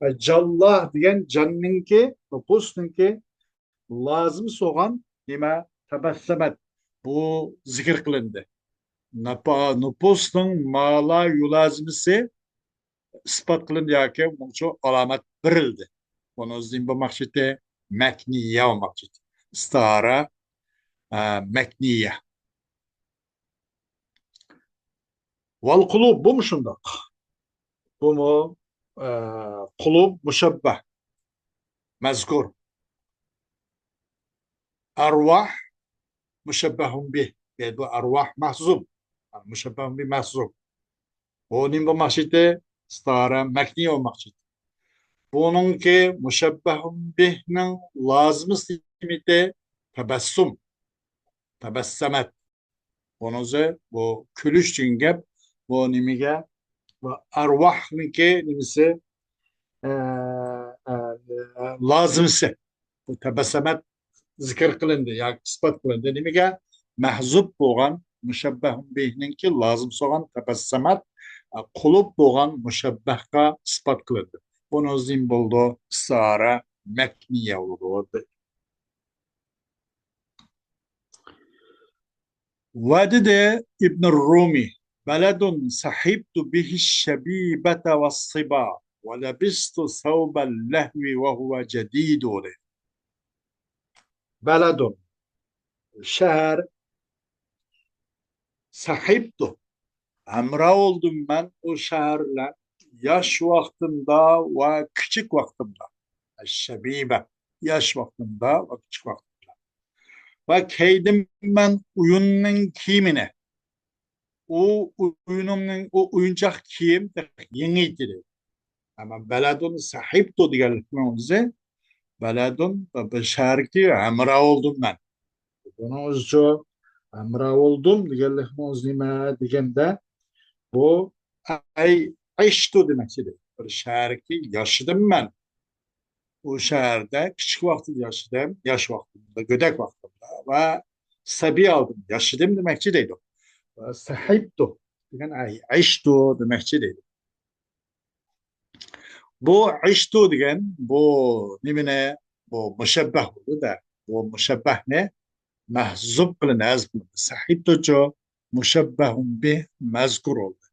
ئە، جانلار دېگەن جاننىڭكى، نوپۇسنىڭكى لازىمى سوغان نېمە؟ تەبەسسەمەت. بۇ زىكىر قىلىندى. ناپا-، نوپۇسنىڭ مالا يۇلازىمىسى ئىسپات قىلىندى ياكى بۇنىڭچۇ ئالامەت بېرىلدى. بۇنى ئۆزىدىن بولماقچىتى، مەكنىيە بولماقچىتى. ئىستىئارە، ئە، مەكنىيە. ۋەل قۇلۇب، بۇمۇ شۇنداق. بۇمۇ، ئە، قۇلۇب مۇشەببەھ. مەزكۇر. ئەرۋاھ مۇشەببەھۇن بىھ. يەنى بۇ ئەرۋاھ مەھزۇب. مۇشەببەھۇن بىھ مەھزۇب. بۇ نېمە بولماقچى ئىدى؟ ئىستىئارە مەكنىي بولماقچى ئىدى. بۇنىڭكى مۇشەببەھۇن بىھنىڭ لازىمىسى نېمە ئىدى؟ تەبەسسۇم. تەبەسسەمەت. بۇنىڭ ئۆزى بۇ كۈلۈش دېگەن گەپ. بۇ نېمىگە؟ بۇ ئەرۋاھنىڭكى نېمىسى؟ ئە، ئە، لازىمىسى. بۇ تەبەسسەمەت زىكىر قىلىندى ياكى ئىسپات قىلىندى. نېمىگە؟ مەھزۇب بولغان مۇشەببەھ بىھنىڭكى لازىمىسى بولغان تەبەسسەمەت، ئە، قۇلۇپ بولغان مۇشەببەھقا ئىسپات قىلىندى. بۇنىڭ ئۆزى نېمە بولىدۇ؟ ئىستىئارە مەكنىيە بولىدۇ. ۋە دېدى ئىبن رۇمى، بەلەدۇن سەھىبتۇ بىھىش شەبىبەتە ۋەسسىبا ۋە لەبىستۇ سەۋبەل لەھۋى ۋە ھۇۋە جەدىدۇ دېدى. بەلەدۇن، شەھەر، سەھىبتۇ، ھەمراھ بولدۇم مەن ئۇ شەھەر بىلەن ياش ۋاقتىمدا ۋە كىچىك ۋاقتىمدا. شەبىبە، ياش ۋاقتىمدا ۋە كىچىك ۋاقتىمدا. ۋە كىيدىم مەن ئويۇننىڭ كىيىمىنى. ئۇ ئويۇنۇمنىڭ، ئۇ ئويۇنچاق كىيىم يېڭى ئىدى. ئەمما بەلەدۇن سەھىبتۇ دېگەنلىكنىڭ ئۆزى، بەلەدۇن، بىر شەھەرگە ھەمراھ بولدۇم مەن. بۇنىڭ ئۆزىچۇ ھەمراھ بولدۇم دېگەنلىكنىڭ ئۆزى نېمە دېگەندە، بۇ ئەي ئەيشتۇ دېمەكچى ئىدى. بىر شەھەرگە ياشىدىم مەن. ئۇ شەھەردە كىچىك ۋاقتىدا ياشىدىم، ياش ۋاقتىمدا، گۆدەك ۋاقتىمدا ۋە سەبىي ھالدا ياشىدىم دېمەكچى دەيدۇ. ۋە سەھىبتۇ دېگەن ئەي ئەيشتۇ دېمەكچى دەيدۇ. بۇ ئەيشتۇ دېگەن بۇ نېمىنى؟ بۇ مۇشەببەھ بولدى-دە. بۇ مۇشەببەھنى مەھزۇب قىلىندى، ھەزىپ قىلىندى. سەھىبتۇچۇ مۇشەببەھۇن بىھ مەزكۇر بولدى.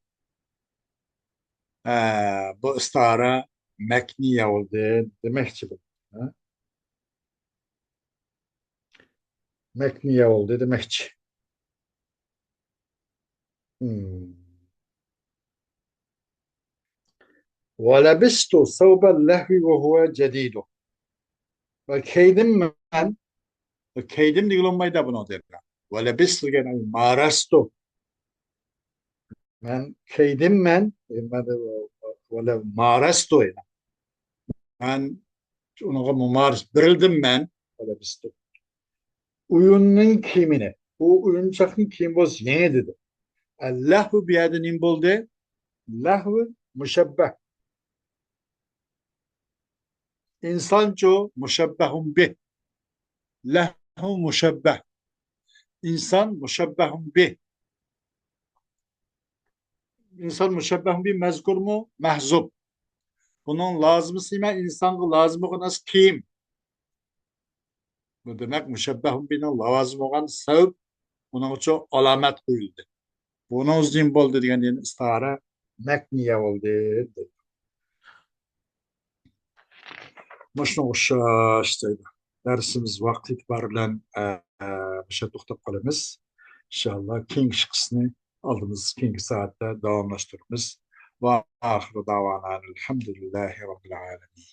ھە، بۇ ئىستىئارە مەكنىيە بولدى دېمەكچى بولدى. ھە؟ مەكنىيە بولدى دېمەكچى. ھىم. ولبست ثوب اللهو وهو جديد. ۋە كىيدىم مەن. ۋە كىيدىم دېگىلى بولمايدۇ بۇنىڭ دېگەن. ولبست دېگەن، ئەي، مارەستۇ. مەن كىيدىم مەن. ئە، مەن، ۋە، ۋە، ۋە مارەستۇ. مەن ئۇنىڭغا مۇمارىس بېرىلدىم مەن. ۋە لەبىستۇ. ئويۇننىڭ كىيىمىنى. ئۇ ئويۇنچاقنىڭ كىيىمى بولسا يېڭى دېدى. ئەللەھۋ بۇ يەردە نېمە بولدى؟ لەھۋ مۇشەببەھ. ئىنسانچۇ مۇشەببەھۇن بىھ. لەھۋ مۇشەببەھ. ئىنسان مۇشەببەھۇن بىھ. ئىنسان مۇشەببەھۇن بىھ مەزكۇرمۇ؟ مەھزۇب. بۇنىڭ لازىمىسى نېمە؟ ئىنسانغا لازىم بولغان نەرسە كىيىم. بۇ دېمەك، مۇشەببەھۇن بىھنىڭ لازىم بولغان سەۋەب، ئۇنىڭ ئۈچۈن ئالامەت قويۇلدى. بۇنىڭ ئۈچۈن بولدى دېگەندىن ئىستىئارە مەكنىيە بولدى. مۇشۇنىڭغا ئوخشاش دەيدۇ. دەرسىمىز ۋاقتى ئېتىبارى بىلەن، ئە، ئە، مۇشۇ يەردە توختاپ قالىمىز. ئىنشاللا كېيىنكى قىسمىنى ئالدىمىز، كېيىنكى سائەتتە داۋاملاشتۇرىمىز. ۋە ئاخىرۇ داۋانا ئەلھەمدۇلىللاھى رەببىل ئالەمىن.